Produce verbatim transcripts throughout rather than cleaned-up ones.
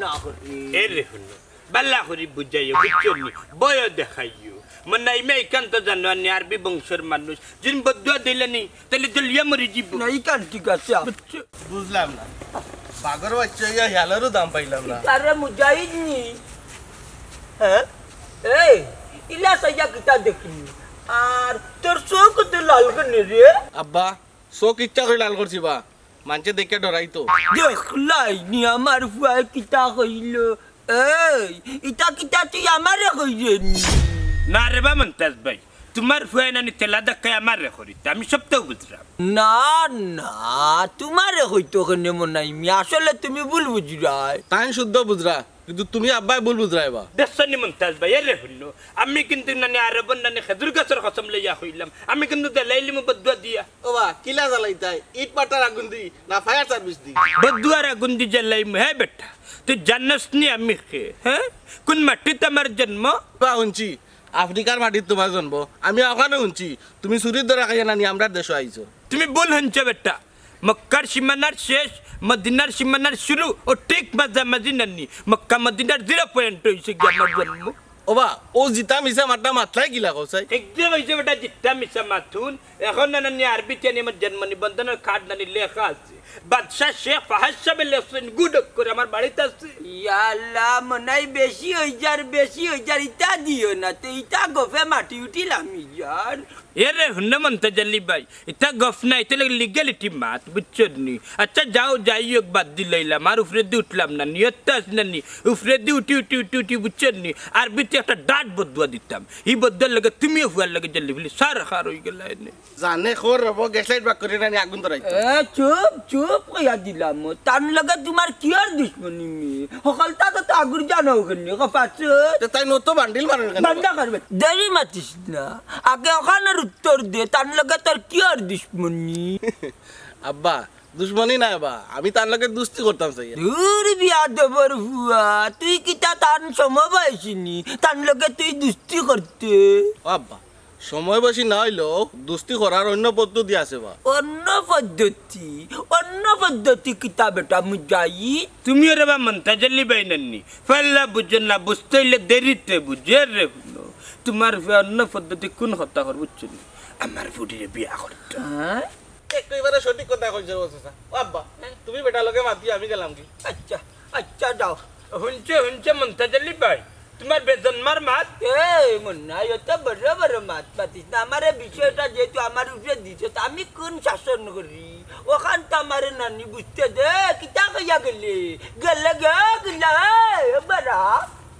না করি। এরে হুনো, বালা করি বুঝাইও, বুঝছো নি? ভয় দেখাইও। মনাইমে ইখান তো জানো নি, আরবি বংশর মানুষ। যদি বদদোয়া দিলে নি, তাইলে জ্বলিয়া মরি যিবো। না, ইখান ঠিক আছে। বুঝছো? বুঝলাম না। বাঘর বাচ্চা অইয়া হিয়ালরও দাম পাইলাম না। তারে মুজাহিদ নি। হ্যাঁ? এই, ইলা চাইয়া কিতা দেখলি? আর তোর চউখ তো লাল কেনে রে? আব্বা, চউখ ইচ্ছা করি লাল করছি বা। মানষে দেখিয়া ডরাইতো। দেখলায় নি আমার ফুয়ায় কিতা কইলো? এই, ইতা কিতা তুই আমারে কইরে নি? না রে বা মন্তাজ ভাই, তুমার ফুয়ায় নানি ঠেলা ধাক্কায় আমারে করিতা, আমি সবতাউ বুঝরাম। না, না, তুমারে কইতো কেনে মনাইমে, আসলে তুমি ভুল বুঝরায়। তাইন শুদ্ধ বুঝরা, কিন্তু তুমি আব্বায় ভুল বুঝরায় বা। দেখছো নি মন্তাজ ভাই, এরে হুনো, আমি কিন্তু নানি আরবর নানি খেজুর গাছর কসম লইয়া কইলাম, আমি কিন্তু জ্বালাইলিমু বদদোয়া দিয়া। ও বা, কিলা জ্বালাইতায়? ইট ভাটার আগুন দি না fire service দি? বদদোয়ার আগুন দি জ্বালাইমু। হে বেটা, তুই জানোস নি আমি কে? হ্যাঁ, কোন মাটিত আমার জন্ম? বা হুনছি, আফ্রিকার মাটিত তুমার জন্ম। আমি অখানো হুনছি, তুমি চুরির ধরা খাইয়া নানি আমরার দেশো আইছো। তুমি ভুল হুনছো বেটা, মক্কার সীমানার শেষ, মদিনার সীমানার শুরু, ও ঠিক মাঝামাঝি নানি। মক্কা মদিনার zero point অইছে গিয়া আমার জন্ম। ও বা, ও যেতা মিছা মাতরা মাতলায় কিলা কও চাই? একদম অইছে বেটা, যেতা মিছা মাতুন। অখন না নানি আরবিত নানি আমার জন্ম নিবন্ধনর কার্ড নানি লেখা আছে। বাদশা শেখ ফাহাদ সাবে লেখছইন, গুড অক্ষরে আমার বাড়িত আছে। ইয়া আল্লাহ, মনাই বেশি অইযার, বেশি অইযার, ইতা দিও না, তে ইতা গফে মাটি উঠিলাম ইয়ার। এরে হুনো মন্তাজ আলী ভাই, ইতা গফ নায়, ইতা লাগি লিগ্যালিটি মাত, বুঝছো নি? আচ্ছা যাও, যাই হোক, বাদ দিলাইলাম, আর উপরেদি উঠলাম না, নিয়ত আছে না নি? উপরেদি উঠি, উঠি, উঠি, উঠি, বুঝছো নি? আরবিতে একটা ডাট বদদোয়া দিতাম, ই বদদোয়ার লগে তুমিও ফুয়ার লগে জ্বলি ফুলি সারখার অইগেলায় নে। জানে খোর রব, গ্যাসলাইট বাক করি নানি আগুন ধরাইতো। এ, চুপ, চুপ কইয়া দিলাম। তান লগে তুমার কিয়র দুশমনি মি? হকলতা তো আগুর জানো ওখানে, কপাসো। তে তাইন অত বান্ডিল মারইন কেনে? বান্দা করবে। দেরি মাতিস না। আগে অখানর উত্তর দে, তান লগে তোর কিয়র দুশমনি? আব্বা, দুশমনি নায় বা, আমি তান লগে দুস্তি করতাম চাই। দূর বিয়াদবর ফুয়া, তুই কিতা তান সমবয়সী নি? তান লগে তুই দুস্তি করতে? ও আব্বা, সমবয়সী না অইলেও দুস্তি করার অন্য পদ্ধতি আছে বা। অন্য পদ্ধতি? অন্য পদ্ধতি কিতা বেটা মুজাহিদ? তুমিও রে বা মন্তাজ আলী ভাই নানি, পয়লা বুঝো না, বুঝতে অইলে দেরিতে বুঝো। এরে হুনো, তুমার অন্য পদ্ধতি কুন কথা কর বুঝছো নি? আমার ফুড়িরে বিয়া করতো। হ্যাঁ? একেবারে সঠিক কথা কইছো রে চাচা। ও আব্বা, তুমি বেটার লগে মাতিও, আমি গেলাম গি। আচ্ছা, আচ্ছা, যাও। হুনছো, হুনছো মন্তাজ আলী ভাই, তুমার বেজন্মার মাত। এ, মুন্নাই, অত বড় বড় মাত মাতিস না। আমারে বিষয়টা যেহেতু আমার উপরে দিছস, তে আমি কুন শাসন করি? অখান তো আমারে নানি বুঝতে দে, কিতা কইয়া গেলে? গেলে গে, গেলে, এ, বেটা।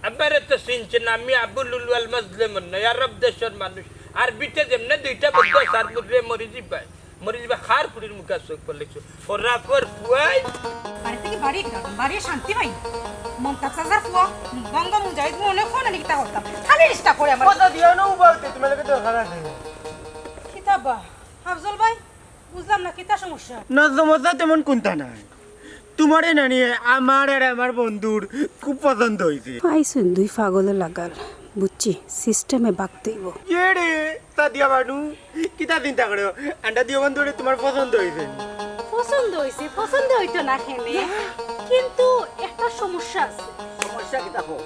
আমারে তো চিনছে না, আমি আবু লুলু আল মাজলুম নায়, আরব দেশর মানুষ। আরবিতে যেমনে দুইটা বদদোয়া সার মুদ্রে মরি যিবায়। মরি যিবা খার ফুড়ির মুখে চউখ পড়লে কিছু। ওরা পর ফুয়াই। বাড়ি থাকি বাড়ি একটা, বাড়ি শান্তি পাই না। মমতাজ চাচার ফুয়া, বঙ্গ মুজাহিদ মনে হয় না কিতা করতাম। খালি disturb করে আমার। কথা দিও না উবালতে, তুমার লগে দরকার আছে। কিতা বা, আফজল ভাই, বুঝলাম না কিতা সমস্যা? না, সমস্যা তেমন কুনতা নাই। তুমারে নানি আমার আর আমার বন্ধুর খুব পছন্দ অইছে। পাইছুন দুই পাগলে লাগাল, বুঝছি, system এ বাগতেইব। এ রে, সাদিয়া বানু, কিতা চিন্তা করো? আন্ডা দিও বন্ধুরে তুমার পছন্দ অইছে। পছন্দ অইছে, পছন্দ অইতো না কেনে? কিন্তু একটা সমস্যা আছে। সমস্যা কিতা কও?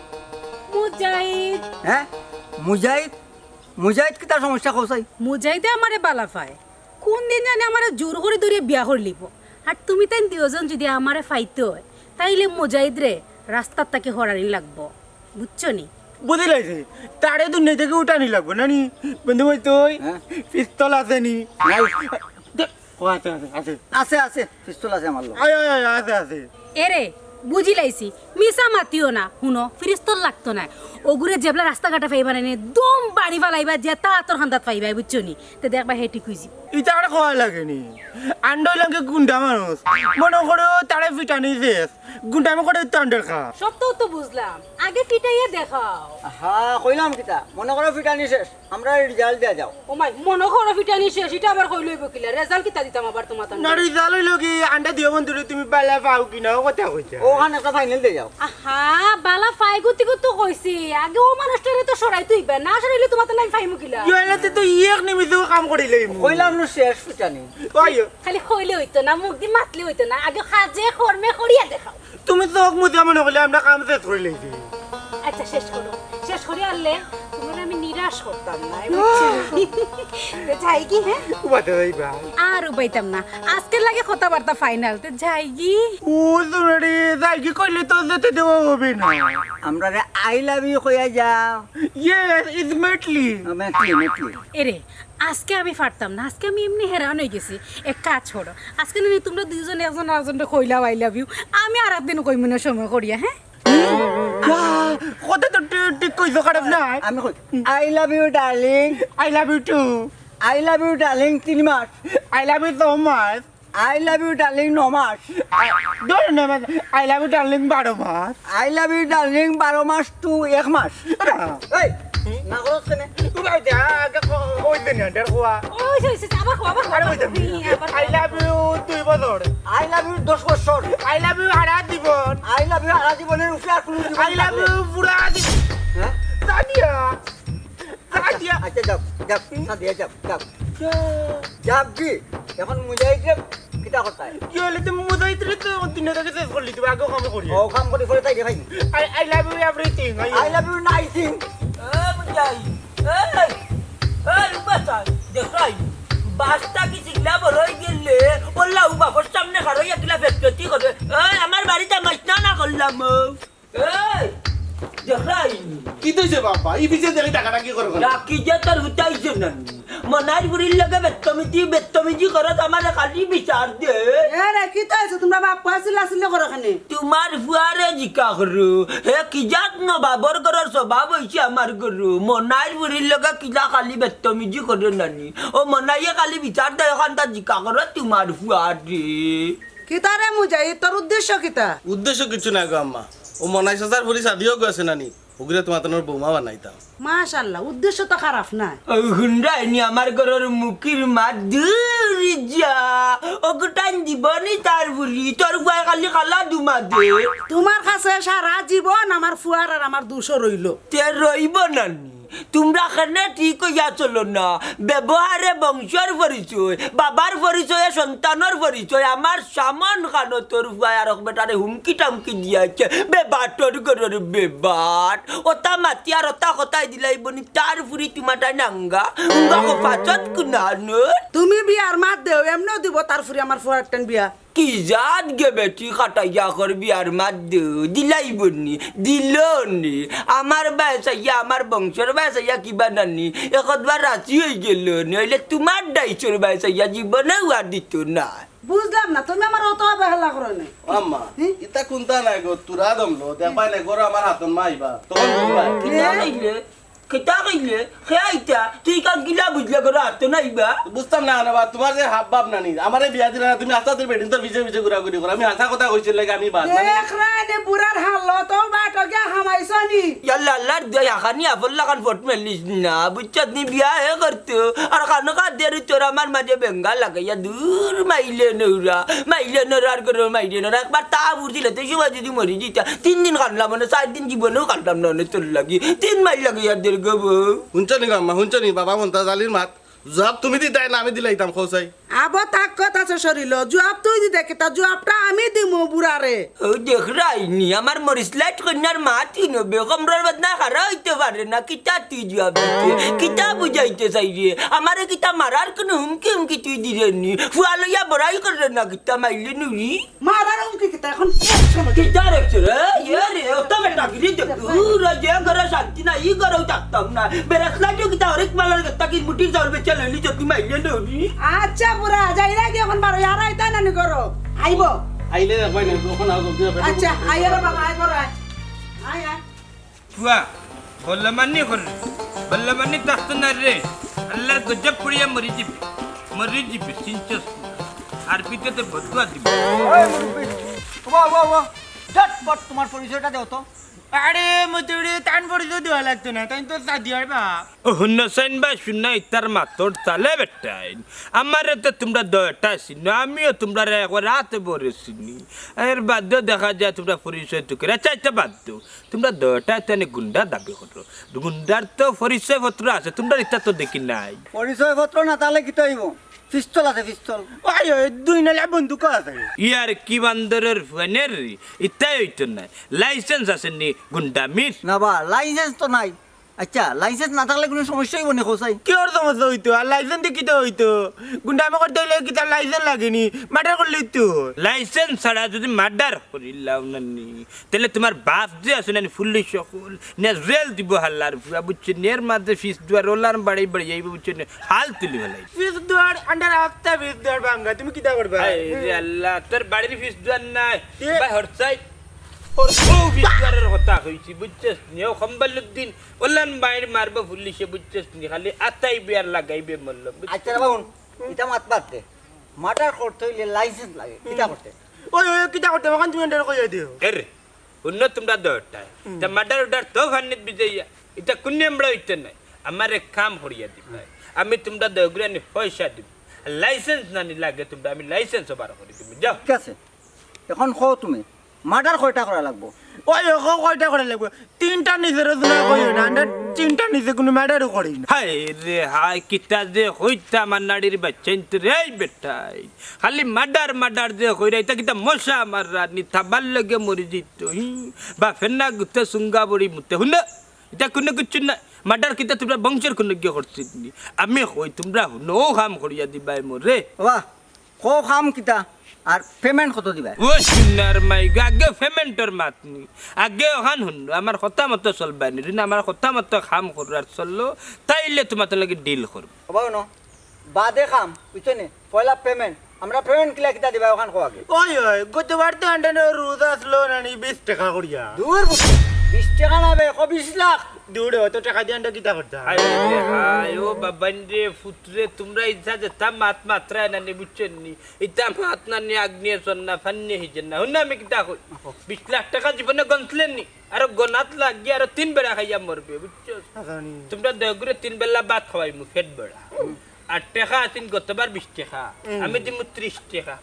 মুজাহিদ। হ্যাঁ? মুজাহিদ? মুজাহিদ কিতা সমস্যা কও চাই? মুজাহিদে আমারে বালা পায়। কুন দিন জানি আমারে জোর করি ধরিয়া বিয়া করিলিব। আর তুমি তাইন দুইজন যদি আমারে পাইতে অয়, তাইলে মুজাহিদরে রাস্তার থাকি হরানি লাগবো। বুঝছো নি? বুঝিলাইছি, তারে দুনিয়া থাকি উঠানি লাগবো, না নি? বন্ধু ভাই তুই? হ্যাঁ? পিস্তল আছে নি? নাই। দে, ও আছে, আছে, আছে। আছে, আছে, পিস্তল আছে আমার লগে। আয়, আয়, আয়, আছে, আছে। এরে, বুঝিলাইছি, মিছা মাতিও না। হুনো, পিস্তল লাগতো নায়। ওগুরে যেবলা রাস্তাঘাটে পাইবা না নি, দম বাড়ি ফালাইবা, যেতা আতর কান্দাত পাইবা, বুঝছো নি? তে দেখবা হে ঠিক অইযিবো। ইতা আর কওয়া লাগে নি। আন্ডা অইলাম কি গুন্ডা মানুষ। মনে করো তারে পিটানি শেষ। গুন্ডামি করে তো আন্ডার খা। সবতাউ তো বুঝলাম। আগে পিটাইয়া দেখাও। হ্যাঁ, কইলাম কিতা? মনে করো পিটানি শেষ। আমরারে result দিয়া যাও। ও মাই, মনে করো পিটানি শেষ, ইটা আবার কইলে অইবো কিলা? Result কিতা দিতাম আবার তুমার তান? না, result অইলো কি, আন্ডা দিও বন্ধুরে তুমি বালা পাও কি না, ও কথা কইতা। ও ওখান একটা ফাইনাল দিয়া যাও। আহা, বালা ফাই গুতি গুতু কইছি। আগে অউ মানুষটারে তো সরাইতে অইবে। না সরাইলে তুমার তো আমি ফাইমু কিলা? ইয়া, এলাতে তো এক নিমিষে কাম করি লইমু। কইলাম নু শেষ ফুটানি। ওই। খালি কইলে অইতো না, মুখদি মাতলে অইতো না। আগে কাজে কর্মে করিয়া দেখাও। তুমি চউখ মুজিয়া মনো করিলে আমরা কাম শেষ করি লইছি। আচ্ছা, শেষ করো। শেষ করি আনলে তুমারে আমি নিরাশ করতাম না, বুঝছো? তে যাইগি, হ্যাঁ? উবাইতে যাইবা। আর উবাইতাম না। আজকের লাগি কথাবার্তা ফাইনাল। তে যাইগি। ও, তোমারে যাইগি কইলে তো যেতে দেওয়া অইবে না। আমরারে I love you কইয়া যাও। Yes, it's Metli. মেটলি, মেটলি। এরে, আজকে আমি পারতাম না, আজকে আমি এমনে হেরান অইগেছি। এক কাজ করো, আজকে নানি তুমরা দুইজনে একজন আরকজনরে কইলাও I love you, আমি আর একদিন কইমু না সময় করিয়া, হ্যাঁ? আহ, কথা তো ঠিক, ঠিক কইছো, খারাপ না। আমি কই, I love you, darling। I love you too। I love you, darling, তিন মাস। I love you so much। I love you, darling, ন মাস। আ, ধরো না, মানে, I love you, darling, বারো মাস। I love you, darling, বারো মাস to এক মাস। এই, না করছ কেনে? তুমি আগে ক-, ওই দিন আন্ডার কোয়া। ওই, ওই, ওই, আবার কও, আবার কও, আরে, ওই আবার দেখ। কও, আবার কও। I love you দুই বছর। I love you দশ বছর। I love you হারা জীবন। I love you হারা জীবনের উপরে আর কোনো জীবন I love থাকলে। You পুরা জীবন। হ্যাঁ? সাদিয়া। সাদিয়া। আচ্ছা, যাও, যাও, সাদিয়া, যাও, যাও। যাও। যাও কি? এখন মুজাহিদরে কিতা করতায়? কি হইলে তুমি মুজাহিদরে তো দিনে থেকে শেষ করলি, তুমি আগে কাম করি। ও, কাম করি পরে তাই রে ভাই। I, I love you everything। I love you nothing। এ, বুঝাই। এই, এই, উবা চাই, দেখরাই। বাসটা কি চিল্লা বড় হয়ে গেলে, ওল্লা ও বাপর সামনে খারো একলা ফেটফেটি করে। এই, আমার বাড়িতে মাইনা না করলাম। এই, দেখরাই। কি তৈছে বাবা? ই পিছে দেখি টাকাটা কি করে করে? ডাকি যে তোর হুতাইছে না। মনাইর বুড়ির লগে বেত্তমিজি, বেত্তমিজি করত আমারে খালি বিচার দে। এ রে, কি তৈছে? তোমরা বাপ পুয়া চিল্লা চিল্লি করো কেনে? তোমার ফুয়ারে জিকা করু। হে কি জাত নবাবর ঘরর স্বভাব হইছে আমার ঘরো। মনাইর বুড়ির লগে কিলা খালি বেত্তমিজি করে নানি। ও মনাইয়ে খালি বিচার দেয়, ওখান তা জিকা করো তোমার ফুয়ারে। কিতা রে মুজাহিদ, তোর উদ্দেশ্য কিতা? উদ্দেশ্য কিছু নাই গো আম্মা। ও মনাই চাচার ফুরি সাদিও গেছে নানি। ওগুরে তোমার তনর বৌমা বানাইতাম। মাশাআল্লাহ, উদ্দেশ্য তো খারাপ নায়। ও হুনরায়নি আমার ঘরর মুখির মাত দূর যা। ওগুটান দিবনি তার ফুরি, তোর ফুয়ায় খালি খালা দুমা দে। তোমার কাছে সারা জীবন আমার ফুয়ার আর আমার দুষো রইল। তে রইব নানি। তোমরা কেনে ঠিক হইয়া চলো না। ব্যবহারে বংশর পরিচয়, বাবার পরিচয়ে সন্তানর পরিচয়। আমার সামন খানো তোর ফুয়ায় আর এক বেটারে হুমকি টামকি দিয়াছে। বেবাটর ঘরর বেবাট। ওটা মাতি আর ওটা কথাই দিলাইবনি। তার ফুরি তোমারটাই নাঙ্গা। উঙ্গা কো পাচত কুনানো। তুমি বিয়ার মাত দেও, এমনেও দিব তার ফুরি আমার ফুয়ার টান বিয়া। কি জাত গে বেটি খাটাইয়া কর বিয়ার মাত দে, দিলাইবনি, দিলনি। আমার বায় চাইয়া, আমার বংশর বায় চাইয়া কিবা নানি, একবার রাজি হই গেল নি, হইলে তোমার ডাইছর বায় চাইয়া জীবনেও আর দিত না। বুঝলাম না, তুমি আমার অত অবহেলা করো না। ও আম্মা, হুম? ইতা কুন্তা নাই গো, তুরা দমলো, দেখবায় না, ঘরো আমার হাতন মা আইবা, তখন বুঝবায়। কিতা কইলে? কিতা কইলে? হে আইতা, তুই কান কিলা বুঝলে ঘরো হাতন আইবা? বুঝতাম না কেনে বা, তোমার যে হাব ভাব নানি, আমারে বিয়া দিলা না, তুমি আস্তা তোর বেটিন্তর পিছে পিছে ঘুরাঘুরি করো, আমি হাছা কথা কইছি লাগে আমি বাদ। মানে দেখরায়নি বুড়ার হালত, ও বাটো গিয়া হামাইছনি। ইয়াল্লা আল্লাহর দয়া খানি আফল্লা খান ফট মেলিস না, বুঝছত নি বিয়া হে করতো, আর খানো কাদের তোর আমার মাঝে বেঙ্গা লাগাইয়া দূর মাইলে নৌরা, মাইলে নৌরার ঘরর মাইলে নৌরা, একবার তা বুঝিলে তো সময় যদি মরি যিতা, তিন দিন কানলাম মানে, চার দিন জীবনেও কানলাম না মানে তোর লাগি, তিন মাইল লাগে ইয়ার দের গো বউ। হুনছো নি গো আম্মা, হুনছো নি? বাবা মন্তাজ আলীর মাত। জবাব তুমি দিতায় না আমি দিলাইতাম, কও চাই। আবো তাকত আছে শরীলো, জবাব তুই দিতে কিতা? জবাবটা আমি দিমু বুড়ারে। ও দেখরায়নি, আমার মরিচ লাইট কন্যার মাত হিনবে, কমরর বদনা খাড়া হইতে পারে না, কিতা তুই জবাব দিতে? কিতা বুঝাইতে চাইরে? আমারে কিতা মারার কোনো হুমকি হুমকি তুই দিরে নি? ফুয়া লইয়া বড়াই করে না কিতা মাইলে নুরি? মারার হুমকি কিতা এখন? কিতা রে রে? ইয়ে রে, ও তো বেটা গিরি দে। দূর যে ঘরে শান্তি নাই, ই ঘরেও থাকতাম না। বেরাসলাইটও কিতা হরেক মালার গেতা কি মুটির চাউল বেচা লইলি যদি মাইলে নবি। আচ্ছা বুড়া, যাই না কি এখন বারো, আর আইতা না নি করো? আইবো। আইলে দেখবায় না, এখন আও জলদি হবে। আচ্ছা, আয় রে বাবা, আয় বড় আয়। আয়, আয়। ফুয়া, বল্লমানি কর রে। বল্লমানি তাস্ত না রে। আল্লাহর গজব পড়িয়া মরি যিবি। মরি যিবি, চিনছস না। আর পিতে তোর বদুয়া দিবি। এই মুরব্বি, ওবা, ওবা, ওবা। ঝটপট তোমার পরিচয়টা দেও তো। আরে মতুরে, তান পরিচয় দেওয়া লাগতো না, তাইন তো সাদিয়ার বাপ। ও হুনো চাইন বা হুনো, ইতার মাতর তালে বেটাইন। আমারে তো তুমরা দুইওটায় চিনো, আমিও তুমরারে একবার রাতে বরে চিনি। এর বাদেও দেখা যায় তুমরা পরিচয় তো করে চাইতে বাধ্য। তুমরা দুইওটায় তো এনে গুন্ডা দাবি করো। গুন্ডার তো পরিচয়পত্র আছে, তুমরার ইতা তো দেখি নাই। পরিচয়পত্র না তাইলে কিতা অইবো? পিস্তল আছে, পিস্তল। ওই, ওই, দুই নালা বন্দুক আছে। ইয়ার কি বান্দরের ফুয়ানের রে? ইতায় অইতো নায়। লাইসেন্স আছে নি গুন্ডামির? না বা, লাইসেন্স তো নাই। আচ্ছা, লাইসেন্স না থাকলে কুনু সমস্যা অইবো নি, কও চাই? কিওর সমস্যা অইতো? আর লাইসেন্স দি কিতা অইতো? গুন্ডামি করতে অইলে কিতা লাইসেন্স লাগে নি? মার্ডার করলেউ তো। লাইসেন্স ছাড়া যুদি মার্ডার করিলাও না নি, তাইলে তুমার বাপ যে আছে না নি, পুলিশ অকল, নে জেল দিবো হালার ফুয়া, বুঝছো নি? এর মাঝে ফিস দুয়ার ওলান বাড়ি বাড়ি আইবো, বুঝছো নি? হাল তুলি ফালাই। ফিস দুয়ার আন্ডার আস্তা ফিস দুয়ার ভাঙ্গা, তুমি কিতা করবা? হায় রে আল্লাহ, তোর বাড়ির ফিস দুয়ার নাই। এ? ভাই হরসাই। ওর বউ ফিস দুয়ারের কথা কইছি, বুঝছস নি? ও কম্বলুদ্দিন, ওলান মাইর মারবো পুলিশে, বুঝছস নি? খালি আতাইবে আর লাগাইবে মল্ল, বুঝছস? আচ্ছা রে বাবু, ইটা মাত বাদ দে। মার্ডার করতে অইলে লাইসেন্স লাগে, কিতা করতে? ওই, ওই, কিতা করতে? অখান তুমি আন্ডার কইয়া দিও। এরে, হুনো তুমরা দুইওটায়। হুম। তা মার্ডার অর্ডার তো ফান্নিত বিজাইয়া। ইটা কুন আমরা অইতে নাই। আমার এক কাম করিয়া দিবায়। আমি তুমরা দুইওগুরে আনি পয়সা দিমু। আর লাইসেন্স না নি লাগে তুমরা, আমি লাইসেন্স বার করি দিমু। যাও। ঠিক আছে। এখন কও তুমি, মার্ডার কয়টা করা লাগবো? ওই, ওই, ক-, কয়টা করা লাগবো? তিনটা নিচে রে, তোমরা কইও না, আমরা তিনটা নিচে কুনু মার্ডারও করি না। হায় রে হায়, কিতা যে কইতাম আমার নাড়ির বাচ্চাইন তো রে, এই বেটাইন। খালি মার্ডার, মার্ডার যে কইরা, ইতা কিতা মশা মাররা নি, থাবার লগে মরি যিতো, হি? বাফের না গুতে সুঙ্গা বড়ি মুতে, হুনো? ইতা কুনু কিচ্ছু না, মার্ডার কিতা তুমরা বংশর কুনু গিয়ে করছিস নি? আমি কই তুমরা হুনো, ও কাম করিয়া দিবায় মোরে। বাহ, কও কাম কিতা? আর পেমেন্ট কত দিবায়? ও সোনার মাইগো, আগে পেমেন্টর মাত নি। আগে অখান হুনো, আমার কথা মতো চলবায় নি। যদি আমার কথা মতো কাম করো আর চলো, তাইলে তুমার লগে ডিল করমু। ও বাবু, হুনো, বাদে কাম, বুঝছো নি? পয়লা পেমেন্ট। আমরা পেমেন্ট কিলা কিতা দিবায়, অখান কও আগে। ওই, ওই, গতবার তো আন্ডানো রোজা আসলো না নি, বিশ টেকা করিয়া। দূর বুঝছো, বিশ টেকা না বে, কও বিশ লাখ। দূর, অত টেকা দিয়া আন্ডা কিতা করতাম? হায় রে হায়, ও বাবাইন রে, ফুতরে, তুমরা ইতা যেতা মাত মাতরায় না নি, বুঝছো নি? ইতা মাত না নি, আগ্নেয় সন্না, ফান্নে হিজেন না। হুনো আমি কিতা কই? বিশ লাখ টেকা জীবনে গনছলে নি? আরো গনাত লাগিয়া আরো তিন বেড়া খাইয়া মরবে, বুঝছো? আচ্ছা, নি। তুমরা দুইওগুরে তিন বেলা ভাত খাওয়াইমু, পেট ভরা। আর টেকা আছিল গতবার বিশ টেকা, হুম। আমি দিমু ত্রিশ টেকা।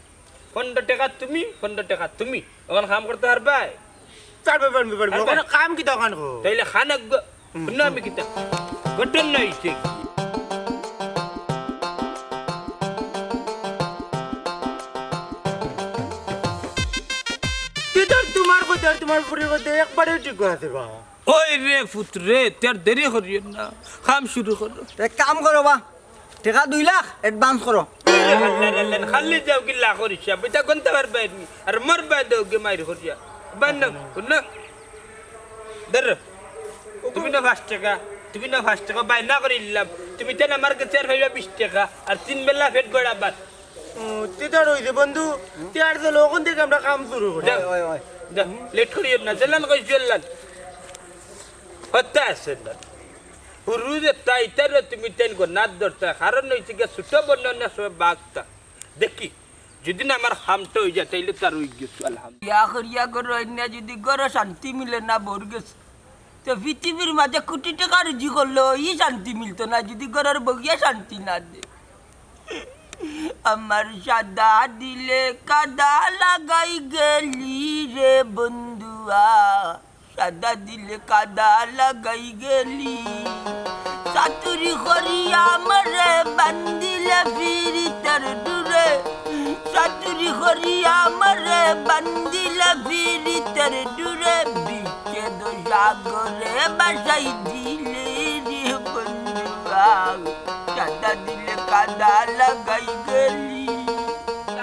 পনরো টেকা তুমি, পনরো টেকা তুমি। অখন কাম করতে পারবায়? পারমু, পারমু, পারমু। পারবায়? অখন কাম কিতা অখন কও? তাইলে খান এক গ-, হুম। হুনো আমি কিতা? ঘটনা অইছে কি? তুই তো তুমার কথা, তুমার ফুরির কথা একবারে ঠিক আছে বা। ওই রে ফুতরে, তে আর দেরি করিও না, কাম শুরু করো। এক কাম করো বা, টেকা দুই লাখ অ্যাডভান্স করো। আল্লাহ, আল্লাহ, খালি যাও কি লাখর হিসাব, ইতা গনতে পারবায় নি। আর মরবায় দেও গে মাইর করিয়া। বান না, হুনো। ধরো। তুমি না পাঁচ টেকা, তুমি না পাঁচ টেকা, বায়না করিলাম। তুমি তেন আমার গেছে আর পাইবা বিশ টেকা, আর তিন বেলা পেট ভরা ভাত। ও, তে তো আর অইছে বন্ধু, তে আর চলো, অখন থাকি আমরা কাম শুরু করি। যাও। ওই, ওই, ওই। যাও, লেট করিও না, যেলান কইছি অলান। কথা আছে না। হুরু যে তাই, তাইলে তুমি তেন গো নাত ধরতা, কারণ অইছে গিয়া ছোট বন্যা না সব বাগতা। দেখি, যদি না আমার কামটা অই যায়, তাইলে তো আর অই গেছে, আলহামদুলিল্লাহ। বিয়া করিয়া ঘরো আইনা যদি ঘরো শান্তি মিলে না বউর গেছে, তে পৃথিবীর মাঝে কোটি টেকা রুজি করলেও ই শান্তি মিলতো না, যদি ঘরর বউয়ে শান্তি না দে। আমার সাদা দিলে কাদা লাগাই গেলি রে বন্ধুয়া, সাদা দিলে কাদা লাগাই গেলি। চাতুরি করিয়া আমারে বান্ধিলে ফিরিতর ডুরে, চাতুরি করিয়া আমারে বান্ধিলে ফিরিতর ডুরে, বিচ্ছেদ সাগরে ভাসাই দিলে রে বন্ধুয়া, সাদা দিলে কাদা লাগাই গেলি।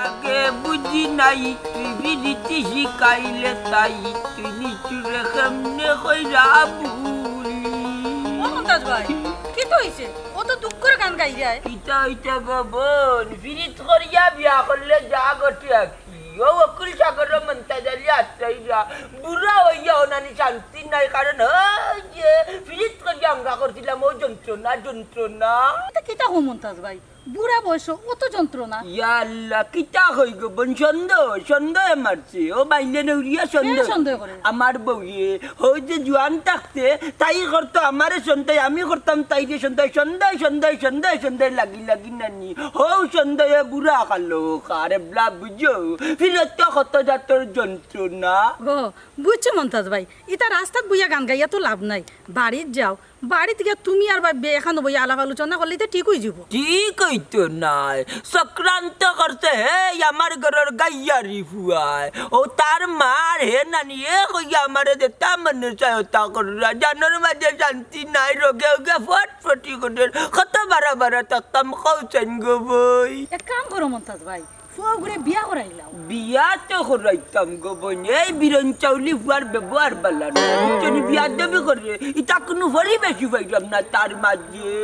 আগে বুঝি নাই তুই বিরিতি শিখাইলে তাই, তুই নিচুরে কেমনে কইরা ভুলি। ও মুমতাজ ভাই, কিতা অইছে? অত দুঃখর গান গাইরায়। কিতা অইতে গো বইন, বিরিত করিয়া বিয়া করলে যা ঘটে আর কি। ও অকুল সাগর মুমতাজ আলী আত্রাইরা, বুড়া অইয়া অনানি শান্তি নাই, কারণ ওই যে বিরিত করিয়া আঙ্গা করছিলাম, ও যন্ত্রণা, যন্ত্রণা। তা কিতা কও মুমতাজ ভাই? বুড়া বয়স, অত যন্ত্রণা। ইয়া আল্লাহ, কিতা কই গো বইন, সন্দেহ, সন্দেহে মারছে। ও বাইলে নেউরিয়া সন্দেহ। কে সন্দেহ করে? আমার বউয়ে, হউ যে জোয়ান থাকতে, তাই করতো আমারে সন্দেহ, আমি করতাম তাইরে সন্দেহ, সন্দেহ, সন্দেহ, সন্দেহ, সন্দেহ লাগি লাগি নানি। হউ সন্দেহে বুড়া কালো, আরে বলা বুঝো, ফিরত তো কত জাতর যন্ত্রণা। ও, বুঝছো মন্তাজ ভাই, ইতা রাস্তাত বইয়া গান গাইয়া তো লাভ নাই, বাড়িত যাও, বাড়িত গিয়া তুমি আর ভাবিয়ে এখানো বইয়া আলাপ আলোচনা করলে তো ঠিক অইযিবো। ঠিক অইতো নায়, চক্রান্ত করছে হে আমার ঘরর গাইয়ারি ফুয়ায়। ও তার মার হে নানি এ কইয়া আমারে যেতা মনে চায় অতা কররা, জানর মাঝে শান্তি নাই, রোগে ওগে ফটফটি করের, কত বারা বারা থাকতাম কও চাইন গো বইন। এক কাম করো মন্তাজ ভাই, ফুয়াগুরে বিয়া করাইলাও। বিয়া তো করাইতাম গো বইন, এই বিরন চাউলি ফুয়ার ব্যবহার বালা না। বুঝছো নি, বিয়াদবি করে, ইতা কুনু পরিবেশই পাইলাম না তার মাঝে।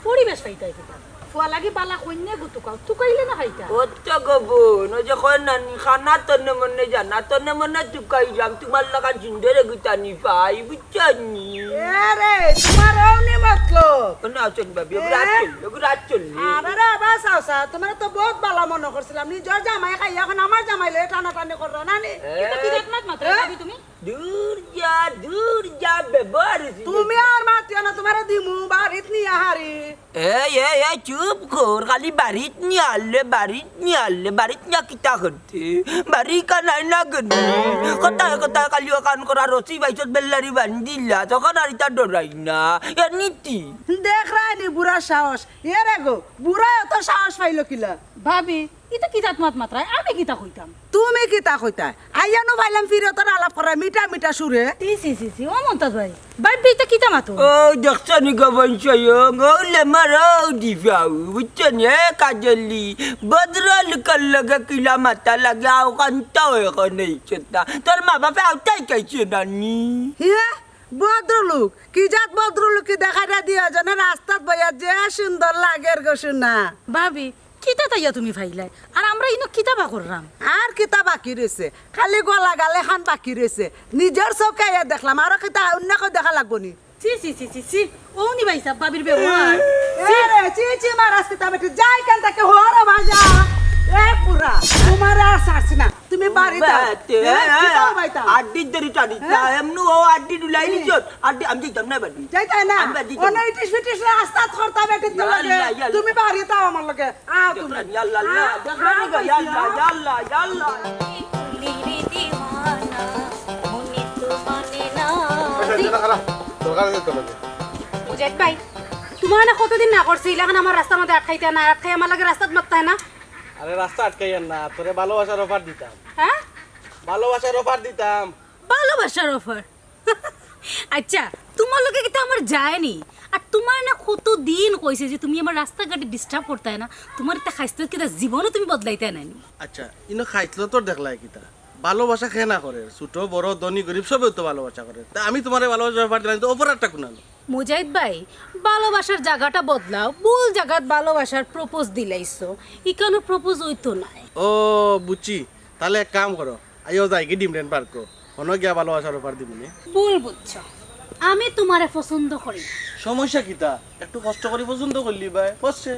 পরিবেশ পাইতায় কিতা? ফুয়া লাগি বালা কইন্যা গো তুকাও, তুকাইলে না পাইতা। ও তো গো বইন, ও যে কয় নানি, খানা তনে মনে জানা, তনে মনে তুকাইলাম, তুমার লাখান সুন্দর এগু তানি পাই, বুঝছো নি? এ রে, তুমার অউ নি মতলব। ও না, চল ভাবি, ওগু রাত এ? চললে, ওগু রাত চললে। আরে রে, বাস আও, সা, তুমারে তো বউত বালা মনো করছিলাম। নিজর জামাই খাইয়া অখন আমার জামাই লইয়া টানাটানি কররা না নি? এ? ইতা কিতা মাত মাতরায় এ? ভাবি তুমি? দূর যা, দূর যা, ব্যবহার অইছে। তুমি আর মাতিও না, তুমারে দিমু বাড়িত নিয়া হারি। এই, এই, এই, চুপ কর, খালি বাড়িত নিয়া হারলে, বাড়িত নিয়া হারলে, বাড়িত নিয়া কিতা করতে? বাড়ি কানাই না গনি? কথায় কথায় খালি অখান করা রশি বাইছত বেল্লারি বান্ধিলা, তখন আর ইতা ডরাই না। এ নীতি। দেখরায় নি বুড়ার সাহস। এ রে গো, বুড়ায় অত সাহস পাইলো কিলা? ভাবি, ইতা কিতা মাত মাতরায়? আমি কিতা কইতাম? তুমি কিতা কইতায়? আইয়া নু পাইলাম ফিরতর আলাপ করায় মিঠা মিঠা সুরে। ছি, ছি, ছি, ছি, ও মন্তাজ ভাই, ভাবি ইতা কিতা মাতো? ও দেখছো নি গো বইন স্বয়ং, ও লেমার ও দিফাউ, বুঝছো নি? এ কাজলি, ভদ্রলোকর লগে কিলা মাতা লাগে, অখানতাও অখন অইছে না। তোর মা বাপে অতা হিকাইছে না নি? হে, ভদ্রলোক, কি জাত ভদ্রলোক কি দেখাইরা দিয়া জানো রাস্তাত বইয়া যে সুন্দর লাগের গো সোনা। ভাবি, কিতা তাইয়া তুমি পাইলায়? আর আমরা ইনো কিতা বা কররাম? আর কিতা বাকি রইছে? খালি গলা গালে খান বাকি রইছে। নিজর চউখে আইয়া দেখলাম, আরো কিতা অইন্য কেউ দেখা লাগবো নি? ছি, ছি, ছি, ছি, ছি। অউ নি ভাইসাব, ভাবির ব্যবহার। এ রে, ছি, ছি, মারাস কিতা বেটি, যা ইখান থাকি, হর বাজা। এ বুড়া, তুমারে আর ছাড়ছি না। তুমি বাড়িত আও। বাতে, এ, এ, কিতা অইবো ইতা? আড্ডি ধরি টানিস না, হ্যাঁ? এমনু ও আড্ডি ডুলাই হুম। দিছস, আড্ডি, আমি যাইতাম না বাড়ি। যাইতায় না? আমি বাড়ি যাইতাম অনে না। ইটিস ফিটিস রাস্তাত করতা বেটির ইয়া লগে। আল্লাহ, ইয়া আল্লাহ। তুমি বাড়িত আও আমার লগে। আও তুমি। দেখরায় নি, ইয়া আল্লাহ, আল্লাহ, আও, দেখরায় নি, আও, ইয়া আল্লাহ, আও। ইয়া আল্লাহ, ইয়া আল্লাহ। মুজাহিদ ভাই, তুমারে না কতদিন না করছি, ইলাখান আমার রাস্তার মাঝে আটকাইতায় না, আটকাই আমার লগে রাস্তাত মাততায় না। আরে রাস্তা আটকাইয়ার না, তোরে ভালোবাসার offer দিতাম। হ্যাঁ? ভালোবাসার offer দিতাম। ভালোবাসার offer? আচ্ছা, তুমার লগে কিতা আমার যায়নি? আর তুমারে না কতদিন কইছি যে তুমি আমার রাস্তাঘাটে disturb করতায় না, তুমার ইতা খাইছলত কিতা জীবনও তুমি বদলাইতায় নায়নি। আচ্ছা, ইনো খাইছলত তোর দেখলায় কিতা? ভালোবাসা কে না করে? ছোট, বড়, ধনী, গরিব সবেউ তো ভালোবাসা করে। তা আমি তুমারে ভালোবাসার offer দিলাম, তো offer আরটা কুনানো? মুজাহিদ ভাই, ভালোবাসার জাগাটা বদলাও, ভুল জাগাত ভালোবাসার propose দিলাইছো, ইখানো propose অইতো নায়। ও, বুঝছি। তাইলে এক কাম করো, আইও যাইগি ডিমরেন পার্কো, হনো গিয়া ভালোবাসার offer দিমুনে। ভুল বুঝছো, আমি তুমারে পছন্দ করি। সমস্যা কিতা? একটু কষ্ট করি পছন্দ করলি বায়, বুঝছে?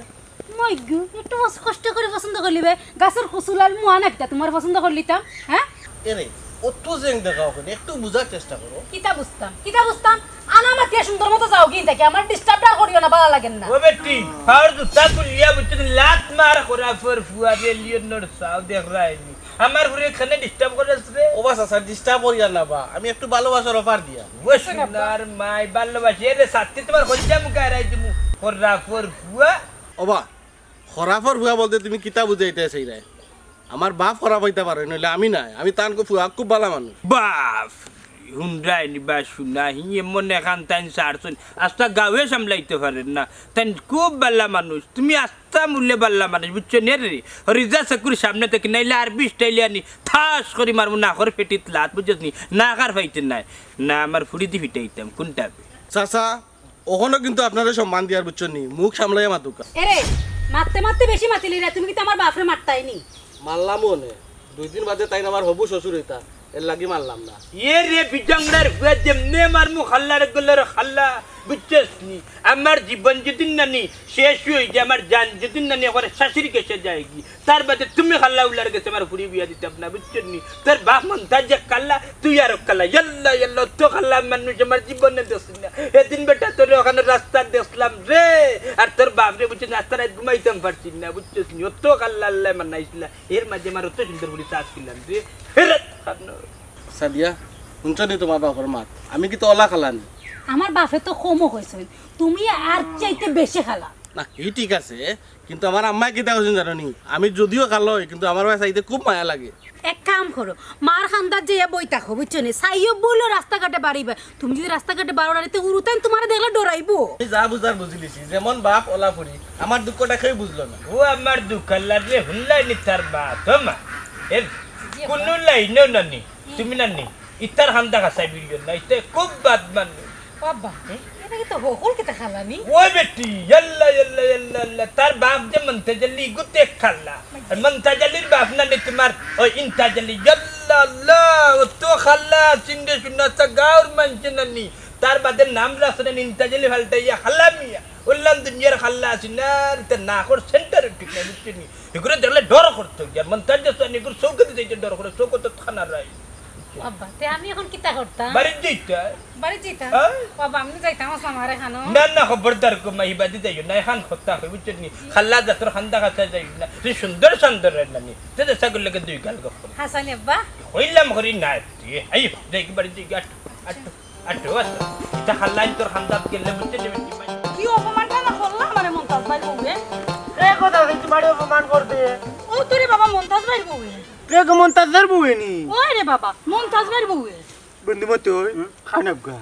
মই গো, একটু কস-, কষ্ট করি পছন্দ করলি বায়, গাছর কুচুলার মুয়া না কিতা তুমারে পছন্দ করলিতাম, হ্যাঁ? এরে, অত জেং দেখাও কেনে? একটু বুঝার চেষ্টা করো। কিতা বুঝতাম, কিতা বুঝতাম? আনা মাতিয়া সুন্দর মতো যাওগি থাকি, আমার disturb আর করিও না, বালা লাগের না। ও বেটি, পাওর জুতা খুলিয়া বুঝছো নি, লাত মার করা ফর ফুয়া রে, লিওনর চাও দেখরায় নি। আমার ফুড়িরে কেনে disturb কররায় রে? ও বা চাচা, disturb করিয়ার না বা, আমি একটু ভালোবাসার offer দিয়ার। ও সোনার মাই, ভালোবাসি রে, সাথে তুমার হইয়া মুখে আড়াই দিমু, করা ফর ফুয়া। ও বা, খরাফর ফুয়া বলতে তুমি কিতা বুঝাইতায় চাইরায়? আমার বাপ খরাফ অইতা পারে, নইলে আমি নায়। আমি তান কু-, ফুয়া খুব বালা মানুষ। বাপ, হুনরায় নি বা শুনা, হি এমন এখান তাইন সারছইন, আস্তা গাঁওয়ে সামলাইতা পারের না। তাইন খুব বালা মানুষ, তুমি আস্তা মূলে বালা মানুষ, বুঝছো নি রে? রিজা চকুর সামনে থাকি নাইলে আরবি style আনি ঠাস করি মারমু নাকর পেটিত লাত, বুঝছস নি? নাক আর পাইতে নায়। না, আমার ফুড়িদি ফিটাইতাম, কুনটা? চাচা, অখনো কিন্তু আপনারে সম্মান দিয়ার, বুঝছো নি? মুখ সামলাইয়া মাতুক্কা। এরে, মাততে মাততে বেশি মাতিলি রে, তুমি কিতা আমার বাপরে মারতায় নি? মারলাম অনে। দুই দিন বাদে তাইন আমার হবু শ্বশুর অইতা। এর লাগি মারলাম না। এ রে বিজংড়ার ফুয়া, যেমনে মারমু খাল্লার গলার খাল্লা, বুঝছস নি? আমার জীবন যদি নানি শেষ অই যায়, আমার জান যদি নানি একবারে শাশুড়ি গেছে যায়গি, তার বাদে তুমি খাল্লা উলার গেছে আমার ফুরি বিয়া দিতাম না, বুঝছস নি? তোর বাপ মন্তাজ যে খাল্লা, তুই আর খাল্লা, ইয়াল্লা ইয়াল্লা, তো খাল্লা মানুষ আমার জীবনে দেখছি না। এদিন বেটা তোর ওখানে রাস্তা দেখলাম রে, আর তোর বাপ রে বুঝছস নি, রাস্তায় ঘুমাইতাম পারছি না, বুঝছস নি? অত খাল্লা আল্লাহ মানাইছিলা, এর মাঝে আমার অত সুন্দর ফুরি চাষ কিনলাম রে। ফেরত খানো। সাদিয়া, হুনছো নি তুমার বাপর মাত? আমি কিতা অলা খাল্লা নি? আমার বাপে তো কমও কইছইন, তুমি আর চাইতে বেশি খাল্লা। না, ই ঠিক আছে, কিন্তু আমার আম্মায় কিতা কইছইন জানো নি? আমি যদিও খাল্লা অই, কিন্তু আমার বায় চাইতে খুব মায়া লাগে। এক কাম করো, মার কান্দাত যাইয়া বই থাকো, বুঝছো নি? চাইও বইলো রাস্তাঘাটে বাড়িবায়। তুমি যদি রাস্তাঘাটে বাড়ো না, তে হুরুতাইন তুমারে দেখলে ডরাইবো। আমি যা বুঝার বুঝিলিছি, যেমন বাপ অলা ফুরি, আমার দুঃখটা কেউ বুঝলো না। ও আমার দুঃখ আল্লাহ রে, হুনলাই নি তার মা, তো মা, এর কোনো লাইনও নানি, তুমি নানি, ইতার কান্দা কাছাই বিড়িও না, ইতা খুব বাদ মানুষ। বাবা, এটা কিতা হকল কিতা খাল্লা নি? ওই বেটি, ইয়াল্লা, ইয়াল্লা, ইয়াল্লা, ইয়াল্লা, তার বাপ যে মন্তাজ আলী, ইগু তে খাল্লা। আর মন্তাজ আলীর বাপ নানি তুমার, ওই ইন্তাজ আলী, ইয়াল্লা, আল্লাহ, অত খাল্লা, চিন্ডে সুন্নাসা গাউর মানছে নানি। তার বাদে নাম রাখছে নানি ইন্তাজ আলী ফাল্টাইয়া খাল্লা মিয়া। অইলাম দুনিয়ার খাল্লা আছি না, আর ইতা নাকর সেন্টারে ঠিক না, বুঝছো নি? ইগুরে দেখলে ডর করতো, ইয়ার মন্তাজ আলী, ইগুর চউখে দিতে ডর করে, চউখে তো থানা রাই। বাবা, তে আমি এখন কিতা করতাম? বাড়িত যাইতায়। বাড়িত যাইতাম? হ্যাঁ? বাবা, আমি যাইতাম, আসলাম আর এখানো। না, না, খবরদার, কো মাই বাদে যাইও না, এখান কথা কই, বুঝছো নি? খাল্লা জাতর কান্দা কাছাই যাইও না। তুই সুন্দর সুন্দর রে নানি। তে দে ছাগল লাগে দুই গাল গপ করে। হাসানি আব্বা? কইলাম করি না, তুই, আই, যাই কি বাড়িত যাই কি, আট, আট, আট, আট। ইতা খাল্লাইন তোর কান্দাত গেলে, বুঝছো নি, বেটি মাই। কি অপমানটা না করলাম মানে মন্তাজ ভাইর বউয়ে? কে কথা আছে তুমারে অপমান করতে? ও তোরে বাবা, মন্তাজ ভাইর বউয়ে। কে গো মন্তাজর বউয়ে নি? ওই রে বাবা, মন্তাজ ভাইর বউয়ে। বন্ধু মতো, খানাবগা।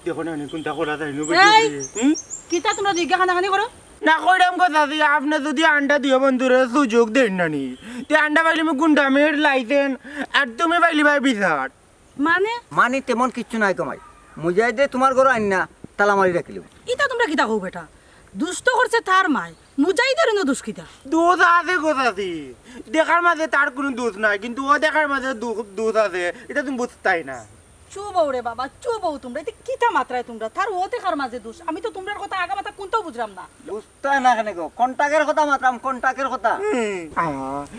দেখো না, অনেক কুন্তা করা যায় না, এই! বুঝলি? হুম? কিতা তুমরা দুইগা কানাকানি করো? না কইরাম গো চাচি, আপনে যুদি আন্ডা দিও বন্ধুরে সুযোগ দেইন না নি, তে আন্ডা পাইলে আমি গুন্ডামির লাইসেন্স, আর তুমি পাইলে ভাই বিচার। মানে? মানে তেমন কিচ্ছু নাই কমাই। মুজাহিদে তুমার ঘরো আইন না, তালা মারি রাখিলিমু। ইতা তুমরা কিতা কও বেটা? দুষ তো করছে তার মায়, মুজাহিদর ইনো দুষ কিতা? দুষ আছে গো চাচি, দেখার মাঝে তার কুনু দুষ নাই, কিন্তু অদেখার মাঝে দু-, দুষ আছে, ইটা তুমি বুঝতায় না। চুপ অও রে বাবা, চুপ অও তুমরা। ইতা কিতা মাতরায় তুমরা? তার অদেখার মাঝে দুষ। আমি তো তুমরার কথা আগামাথা কুন্তাও বুঝরাম না। বুঝতায় না কেনে গো? কন্টাকের কথা মাতরাম, কন্টাকের কথা। হুম। আ,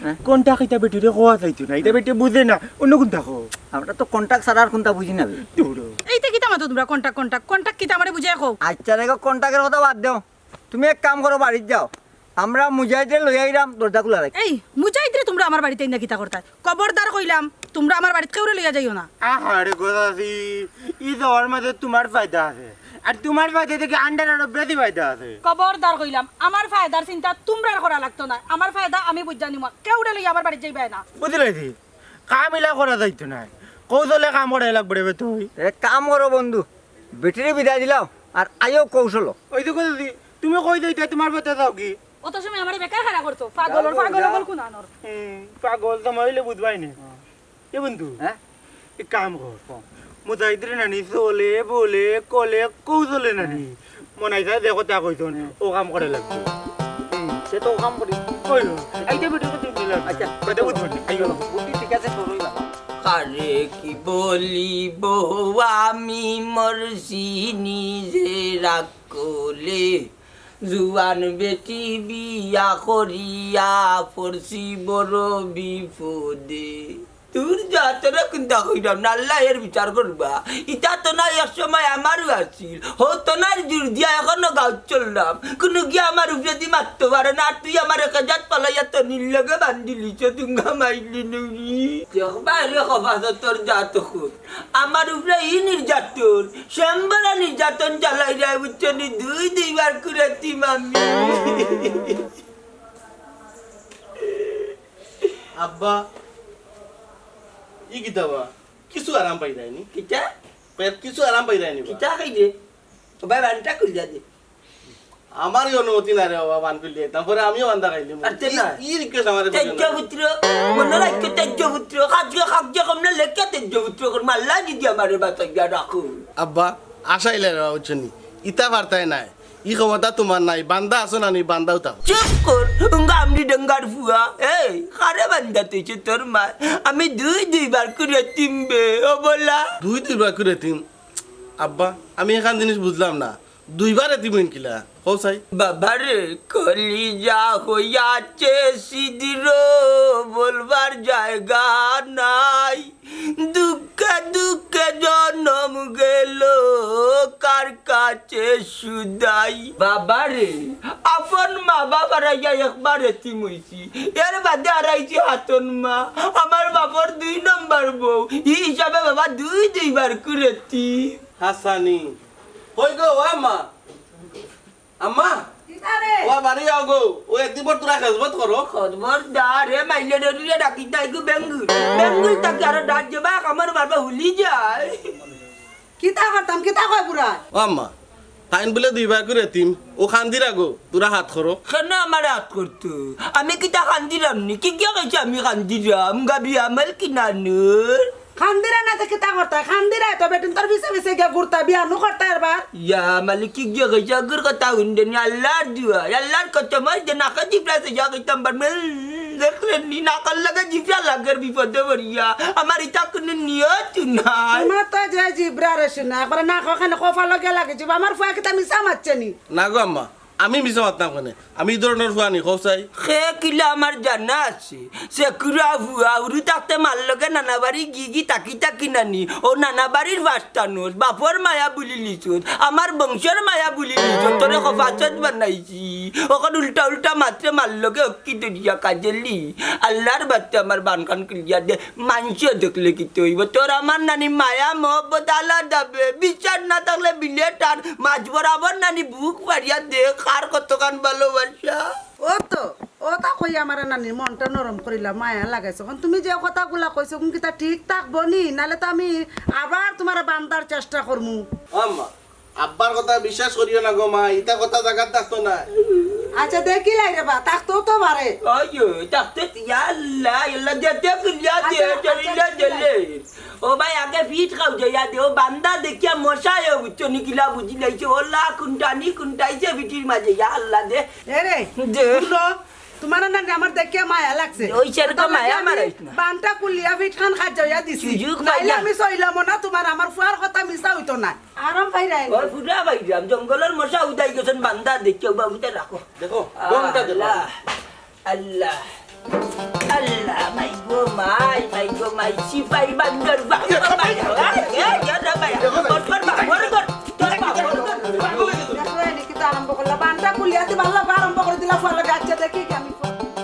হ্যাঁ? কন্টাক ইতা বেটিরে কওয়া যাইতো না, ইতা বেটি বুঝে না, অন্য কুন্তা কও। আমরা তো কন্টাক ছাড়া আর কুন্তা বুঝি না বে। দূর। ইতা কিতা মাতো তুমরা? কন্টাক, কন্টাক, কন্টাক কিতা আমারে বুঝাইয়া কও। আচ্ছা দেখো, কন্টাকের কথা বাদ দেও। তুমি এক কাম করো, বাড়িত যাও, আমরা মুজাহিদরে লইয়া আইরাম, দরজা খুলা রাখি। এই, মুজাহিদরে তুমরা আমার বাড়িত আইনা কিতা করতায়? খবরদার কইলাম, তুমরা আমার বাড়িত কেউরে লইয়া যাইও না। আহারে গো চাচি, ই যাওয়ার মাঝে তুমার ফায়দা আছে, আর তুমার ফায়দা থাকি আন্ডার আরো বেশি ফায়দা আছে। খবরদার কইলাম, আমার ফায়দার চিন্তা তুমরার করা লাগতো নায়, আমার ফায়দা আমি বুঝিয়া নিমু, কেউরে লইয়া আমার বাড়িত যাইবায় না। বুঝিলাইছি, কাম ইলা করা যাইতো নায়, কৌশলে কাম করাই লাগবো রে বে তুই। এক কাম করো বন্ধু, বেটিরে বিদায় দিলাও, আর আইও কৌশলো। ওই দেখো চাচি, তুমি কই যাইতায়, তুমার ফায়দা চাও কি? অত সময় আমারে বেকার খাড়া করছো, পাগলর যাও, পাগল যাও। অকল কুনানোর। হুম, পাগল তো মহিলা বুঝবায় নি। এ বন্ধু, হ্যাঁ? এক কাম কর। মুজাহিদরে নানি চলে, বলে, কলে, কৌশলে নানি। মনাই যায় দেখো তা কইছন, ও কাম করা লাগবো। হুম, সে তো ও কাম করি। কই ও? এই যে বেটি কত দিন লাগবে। আচ্ছা, কথা বুঝবো না। আইও। বুদ্ধি ঠিক আছে, তোরই বাবা। কারে কি বলিব আমি মরছি নিজের আকলে। জুয়ান বেটি বিয়া করিয়া পড়ছি বড় বিপদে। দূর যা, তোরে কুন্তা কইরাম না, আল্লায় এর বিচার করবা। ইতা তো না এক সময় আমারও আছিল, হো তো না জোর দিয়া এখনো গাউত চললাম। কুনু গিয়া আমার উপরেদি মাততো পারে না, আর তুই আমার এক জাত পালাইয়া তো নির লগে বান্ধিলিছ, তুঙ্গা মাইলি নুনি। দেখবা রে কবাস তোর জাত খুন। আমার উপরে ই নির্যাতন, শ্যামবালা নির্যাতন চালাই রে, বুঝছো নি? দুই দুইবার কুড়াইতাম আমি। আব্বা, ই কিতা বা? কিছু আরাম পাইরায় নি? কিতা? পেট কিছু আরাম পাইরায় নি বা? কিতা খাইলে? ও ভাই, বানটা খুলিয়া দে। আমার এই অনুমতি নাই রে বাবা, বান খুলিয়া দিতাম। পরে আমিও বান্দা খাইলিমু। আর তে ই, না। ই request আমারে করিও না। তেজ্য পুত্র, মনে রাখো তেজ্য পুত্র, কাজকে কাজকে কম না লেখা তেজ্য পুত্র কর, মাল্লা যদি আমারে বাঁচাইয়া রাখো। আব্বা, আশা ইলা রে বাবা, বুঝছো নি? ইতা বার্তায় নাই। ই ক্ষমতা তুমার নাই, বান্দা আছো না নি, বান্দাও থাকো। চুপ কর, উঙ্গা আমরি ডেঙ্গার ফুয়া। এই, কারে বান্দা তুইছে তোর মা? আমি দুই দুইবার করে তিনবে, ও বলা। দুই দুইবার করে তিন? আব্বা, আমি এখান জিনিস বুঝলাম না, দুইবার এতিম অইন কিলা? কও চাই। বাবারে, কলিজা হইয়াছে সিদির, বলবার জায়গা নাই। দুঃখে দুঃখে জনম গেল, কার কাছে শুধাই? বাবারে, আপন মা বাপ হারাইয়া একবার এতিম অইছি, এর বাদে হারাইছি হাতন মা, আমার বাপর দুই নম্বর বউ। ই হিসাবে বাবা দুই দুইবার করে এতিম। হাসানি, কই গো, ও আম্মা? আম্মা? কিতা রে? ও বাড়ি আও গো, ও এতিমর তোরা খেজমত করো। খবরদার, এ মাইলে ডরিয়ে ডাকি তাই গো বেঙ্গুল। বেঙ্গুল তাকে আরো ডাক যে বা আমার বাবা হুলি যায়। কিতা করতাম, কিতা কয় বুড়া? ও আম্মা, তাইন বুলে দুইবার করে এতিম, ও কান্দিরা গো, তোরা হাত করো। কেনে আমারে হাত করতো? আমি কিতা কান্দিরাম নি? কি গিয়া কইছে আমি কান্দিরাম? গাবি আমাল কি নানুর? কান্দিরা না তো কিতা করতায়? কান্দিরা তো বেটিন তোর পিছে পিছে গিয়া ঘুরতা, বিয়ানু করতা এরবার। ইয়া মালিক, কি গিয়া কইছে? আগর কথা হুনদেনি, আল্লার দোয়াই, আল্লার কসম, ওই যে নাকে জিবরা সে যা কইতাম পারমু। দেখলে নি, নাকর লগে জিবরা লাগের বিপদে পড়িয়া। আমার ইতা কুনু নিয়ত নাই। তুমার তো যে জিবরা রে শুনা, একবারে নাকর কানে কপালো গিয়া লাগে জিবরা। আমার ফুয়া কিতা মিছা মাতছে নি? না গো আম্মা, আমি মিছা মাততাম কেনে? আমি ই ধরনর ফুয়া নি, কও চাই। হে কিলা আমার জানা আছে। সে কুড়া ফুয়া, হুরু থাকতে মার লগে নানা বাড়ি গি গি থাকি থাকি নানি। ও নানা বাড়ির বাস্তানোস, বাপর মায়া ভুলি লিছোস, আমার বংশর মায়া ভুলি লিছোস, তোরে খফাচত বানাইছি। অখন উল্টা উল্টা মাতরে মার লগে অক্কি দরিয়া কাজেলি। আল্লার বাস্তে আমার বানখান খুলিয়া দে। মানষে দেখলে কিতা অইবো? তোর আমার নানি মায়া মহব্বত আলাদা বে। বিচার না থাকলে বিলে টান। মাছ বরাবর নানি বুক ফাড়িয়া দে। কার কতখান ভালোবাসা। ও তো, ও তা কই আমার নানির মনটা নরম করিলা, মায়া লাগাইছো। অখন তুমি যে কথাগুলা কইছো, অখন কিতা ঠিক থাকবো নি? নাইলে তো আমি আবার তুমারে বান্ধার চেষ্টা করমু। ও আম্মা, আব্বার কথা বিশ্বাস করিও না গো মা, ইতা কথা জাগাত থাকতো না। আচ্ছা, দেখিলাই রে বা, থাকতেও তো পারে। ওই, ওই, থাকতে, ইয়া আল্লাহ, ইয়া আল্লাহ, দে, দে, কুলিয়া দে, আচ্ছা, আচ্ছা, জলিলা ঠিক আছে। জলে। ও ভাই, আগে ফিট খাও যাইয়া দে, ও বান্দা দেখিয়া মশায় বুঝছো নি কিলা বুঝি লাইছে, ওলা কুনটা নি কুনটা আইছে ফিটির মাঝে, ইয়া আল্লাহ দে। এ রে, দে। শুনো, তুমার না আমার দেখিয়া মায়া লাগছে। ওই সেরকম মায়া মারাইস না। বানটা কুলিয়া ফিট খান খাজ যাইয়া দিছি। সুযোগ নাইলে পাইয়া। আমি সইলাম না, তুমার আমার ফুয়ার কথা মিছা অইতো না। আরাম পাইরায়। ওই ফুরা ভাই, জঙ্গলর মশা উদাই গেছইন, বান্দা দেখিয়া বাবুতে রাখো। দেখো, গমটা দেখো। আল্লাহ, আল্লাহ, আল্লাহ, মাই গো মাই, মাই গো মাই, সিপাই বান্দর বাবা, মাই গো, এই, এই, এই, রে মাই, তোর, তোর বাবা, তোর, তোর বাবা, তোর, তোর বাবা। দেখো, এনে কিন্তু আরম্ভ করলা, বানটা কুলিয়াতে ভালো আরম্ভ করে দিলা, ফলে গাছে দেখি কি আমি।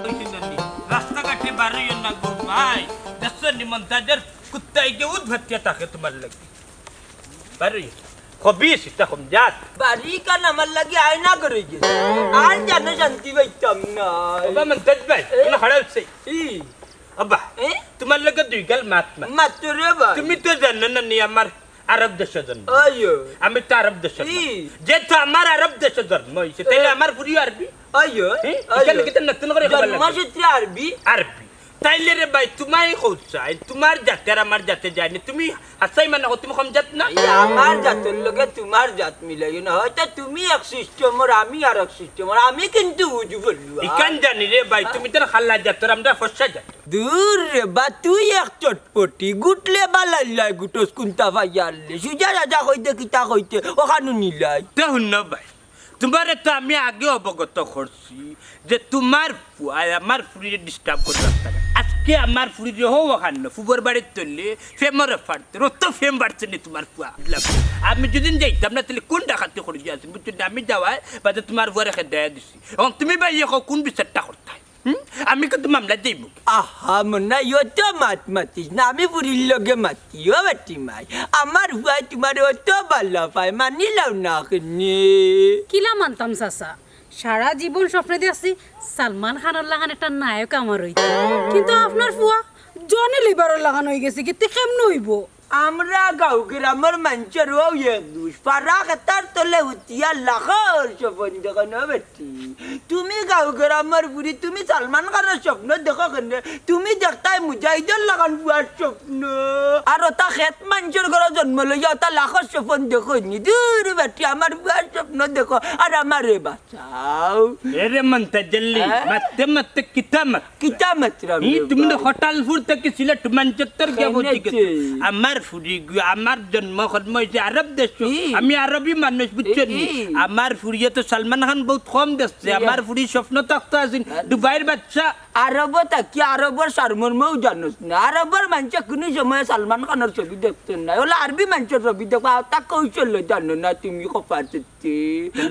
ওই সুন্দরী, রাস্তাঘাটে বারইও না গো মাই, দেখছো নি মন্তাজের কুত্তায় যে উদ ভাতিয়া থাকে তুমার লাগি। বাড়ি, খবিস, ইতা কম জাত। বাড়ি কান আমার লাগি আয়না করে গেছে। আর জানো শান্তি পাইতাম না। বাবা, মন্তাজ ভাই, এ? কোনো খারাপ সেই। ই। আব্বা, এ? তুমার লগে দুই গাল মাত মাত। মাত রে ভাই। তুমি তো জানো না নি আমার আরব দেশে জন্ম। আইয়ো। আমি তো আরব দেশে ই। জন্ম। যেহেতু আমার আরব দেশে জন্ম হইছে, তাইলে এ? আমার ফুরিও আরবি। আইয়ো, এ? আইয়ো। এখানে কিন্তু নতুন করে খবর লাগবে। জন্মসূত্রে আরবি। আরবি। তাইলে রে ভাই, তুমাই কও চাই, তুমার জাতে আর আমার জাতে যায় না। তুমি হাছাই মানে কও, তুমি কম জাত না? এই আমার জাতর লগে তুমার জাত মিলাইও না। হয়তো তুমি এক system আর আমি আর এক system, আর আমি কিন্তু উজু বললু। ইখান জানি রে ভাই, তুমি তো খাল্লা জাতর, আমরা ফর্সা জাত। দূর রে বা, তুই এক চটপটি, গুটলে বালাইলাই গুটস কুন্তা ভাই আনলে। সুজা রাজা কইতে কিতা কইতে, ওখানো নিলাই। তে হুন না ভাই, তুমারে তো আমি আগে অবগত করছি যে তুমার ফুয়ায় আমার ফুরিরে disturb করে রাস্তাঘাট। আজকে আমার ফুরিরে হো ওখান ফুবর বাড়ির তলে ফেমরে ফাড়তে, রত ফেম বাড়ছে নি তুমার ফুয়া। আমি যদি যাইতাম না, তাইলে কোন ডাকাতি করে গিয়া আছে, বুঝছো না? আমি যাওয়ায় বাদে তুমার ফুয়ারে খেদাইয়া দিছি। এবং তুমি ভাই এখন কোন বিচারটা করতায়? হুম? আমি কিন্তু মামলা যাইব। আহা, মনাই, অত মাত মাতিস না, আমি ফুরির লগে মাতি, ও বেটি মাই। আমার ফুয়ায় তুমারে অত ভালা পায়, মানিলাও না কেনে? কিলা মানতাম চাচা? সারা জীবন স্বপ্নে দেখছি সালমান খানর লাখান একটা নায়ক আমার অইতো। কিন্তু আপনার ফুয়া জনি লিভারর লাখান অইগেছে, কিতা কেমনে অইবো? আমরা গাঁও গ্রামর মানষর অউ এক দুষ, পারা খেতার তলে হুতিয়া লাখর স্বপন দেখো না বেটি। তুমি গাঁও গ্রামর ফুরি, তুমি সালমান খানর স্বপ্ন দেখো কেনে? তুমি দেখতায় মুজাহিদর লাখান ফুয়ার স্বপ্ন। আর অতা খেত মানষর ঘরো জন্ম লইয়া অতা লাখর স্বপন দেখো নি। দুর বেটি, আমার ফুয়ার স্বপ্ন দেখো, আর আমারে বাঁচাও। এরে মন্তাজল্লি, হ্যাঁ? মাততে মাততে কিতা মাত কিতা মাতরাম ই রে তুমি না ভাই? হটালপুর থাকি সিলেট মানচত্তর গিয়া কেনে পৌঁছি গেছো। তুই? আমার ফুরি গু-, আমার জন্ম কর্ম অইছে আরব দেশো। ই। আমি আরবি মানুষ, বুঝছো ই, নি? ই। আমার ফুরিয়ে তো সালমান খান বউত কম দেখছে। ই। আমার ফুরির স্বপ্ন থাকতো আছিল আচ্ছা। দুবাইর বাদশা। আরবো থাকি আরবর সারমর্মও জানোস না। আরবর মানষে কুনু সময় সালমান খানর ছবি দেখতো না। অলা আরবি মানষর ছবি দেখো, অতা কৌশল জানো না তুমি, কপার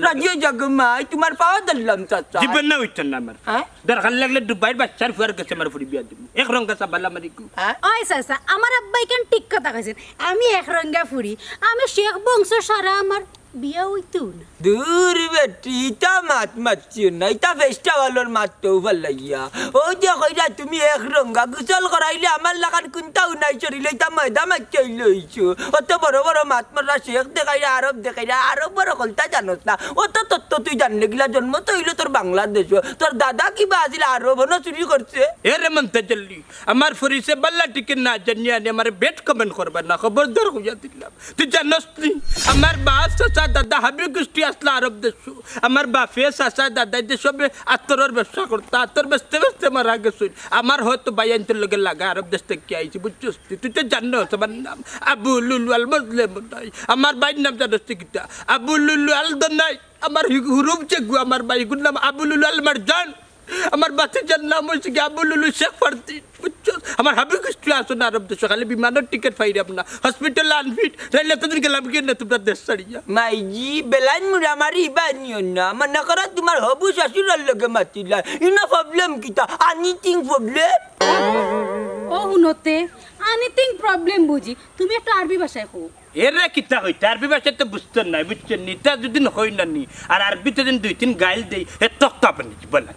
রাজিও জাগো মাই, তুমার পাও ধরলাম চাচা। জীবনে অইতো না আমার। হ্যাঁ? দরকার লাগলে দুবাইর বাদশার ফুয়ার গেছে আমার ফুরি বিয়া দিমু। এক রঙা সাবালা মারিকু। হ্যাঁ? ওই চাচা, আমার আব্বায় ইখান ঠিক কথা কইছইন। আমি এক রঙা ফুরি, আমি শেখ বংশ ছাড়া আমার বিয়া অইতো না। দুর বেটি, ইতা মাত মাতিও না, ইতা ফেস্টাওয়ালর মাত তো ফালাইয়া। অউ যে কইরা তুমি এক রঙা, গোসল করাইলে আমার লাখান কুন্তাউ নাই শরীলো, ইতা ময়দা মাখিয়া লইছো। অত বড় বড় মাত মাতরা, শেখ দেখাইরা, আরব দেখাইরা, আরবর হকলতা জানোস না। অত তত্ত্ব তুই জানলে কিলা, জন্ম তো অইলো তোর বাংলাদেশো। তোর দাদা কিবা আছিল আরব, হনো চুরি করছে। এরে মন্তাজল্লি, আমার ফুরির বালা টিকে না জানিয়া আনি আমারে bad comment করবা না, খবরদার কইয়া দিলাম। তুই জানোস নি, আমার বাপ, চাচা, দাদা হাবি গুষ্টি আছলা আরব দেশো। আমার বাপে, চাচা, দাদায় যে সবে আতরর ব্যবসা করতা, আতর বেচতে বেচতে মারা গেছইন। আমার হয়তো ভাইয়াইন্তর লগে লাগা আরব দেশ থাকি আইছি, বুঝছস নি? তুই তো জানোস আমার নাম আবু লুলু আল মজলে মনাই। আমার ভাইর নাম জানোস নি কিতা? আবু লুলু আল দনাই। আমার হি-, হুরুম চেগু, আমার ভাই, হিগুর নাম আবু লুলু আল মারজান। আমার ভাতিজার নাম অইছে গি আবু লুলু শেখ ফারদিন, বুঝছস? আমার হাবি গুষ্টি আছইন আরব দেশো, খালি বিমানর টিকিট পাইরাম না, hospital unfit, তাইলে এতদিন গেলাম কিনা তুমরা দেশ ছাড়িয়া? মাইজি, বেলাইন মুড়া মারি ইবা নিও না, মনো করো তুমার হবু শ্বশুরর লগে মাতিলা, ইনো problem কিতা? Anything problem? ও হুনতে, anything problem বুঝি, তুমি একটু আরবি ভাষায় কও। এরে কিতা কইতা, আরবি ভাষা তো বুঝতো নায়, বুঝছো নি? ইতা যদি না কই না নি, আর আরবিতে যদি দুই তিন গাইল দেই, হে তক্তা পানি বলা।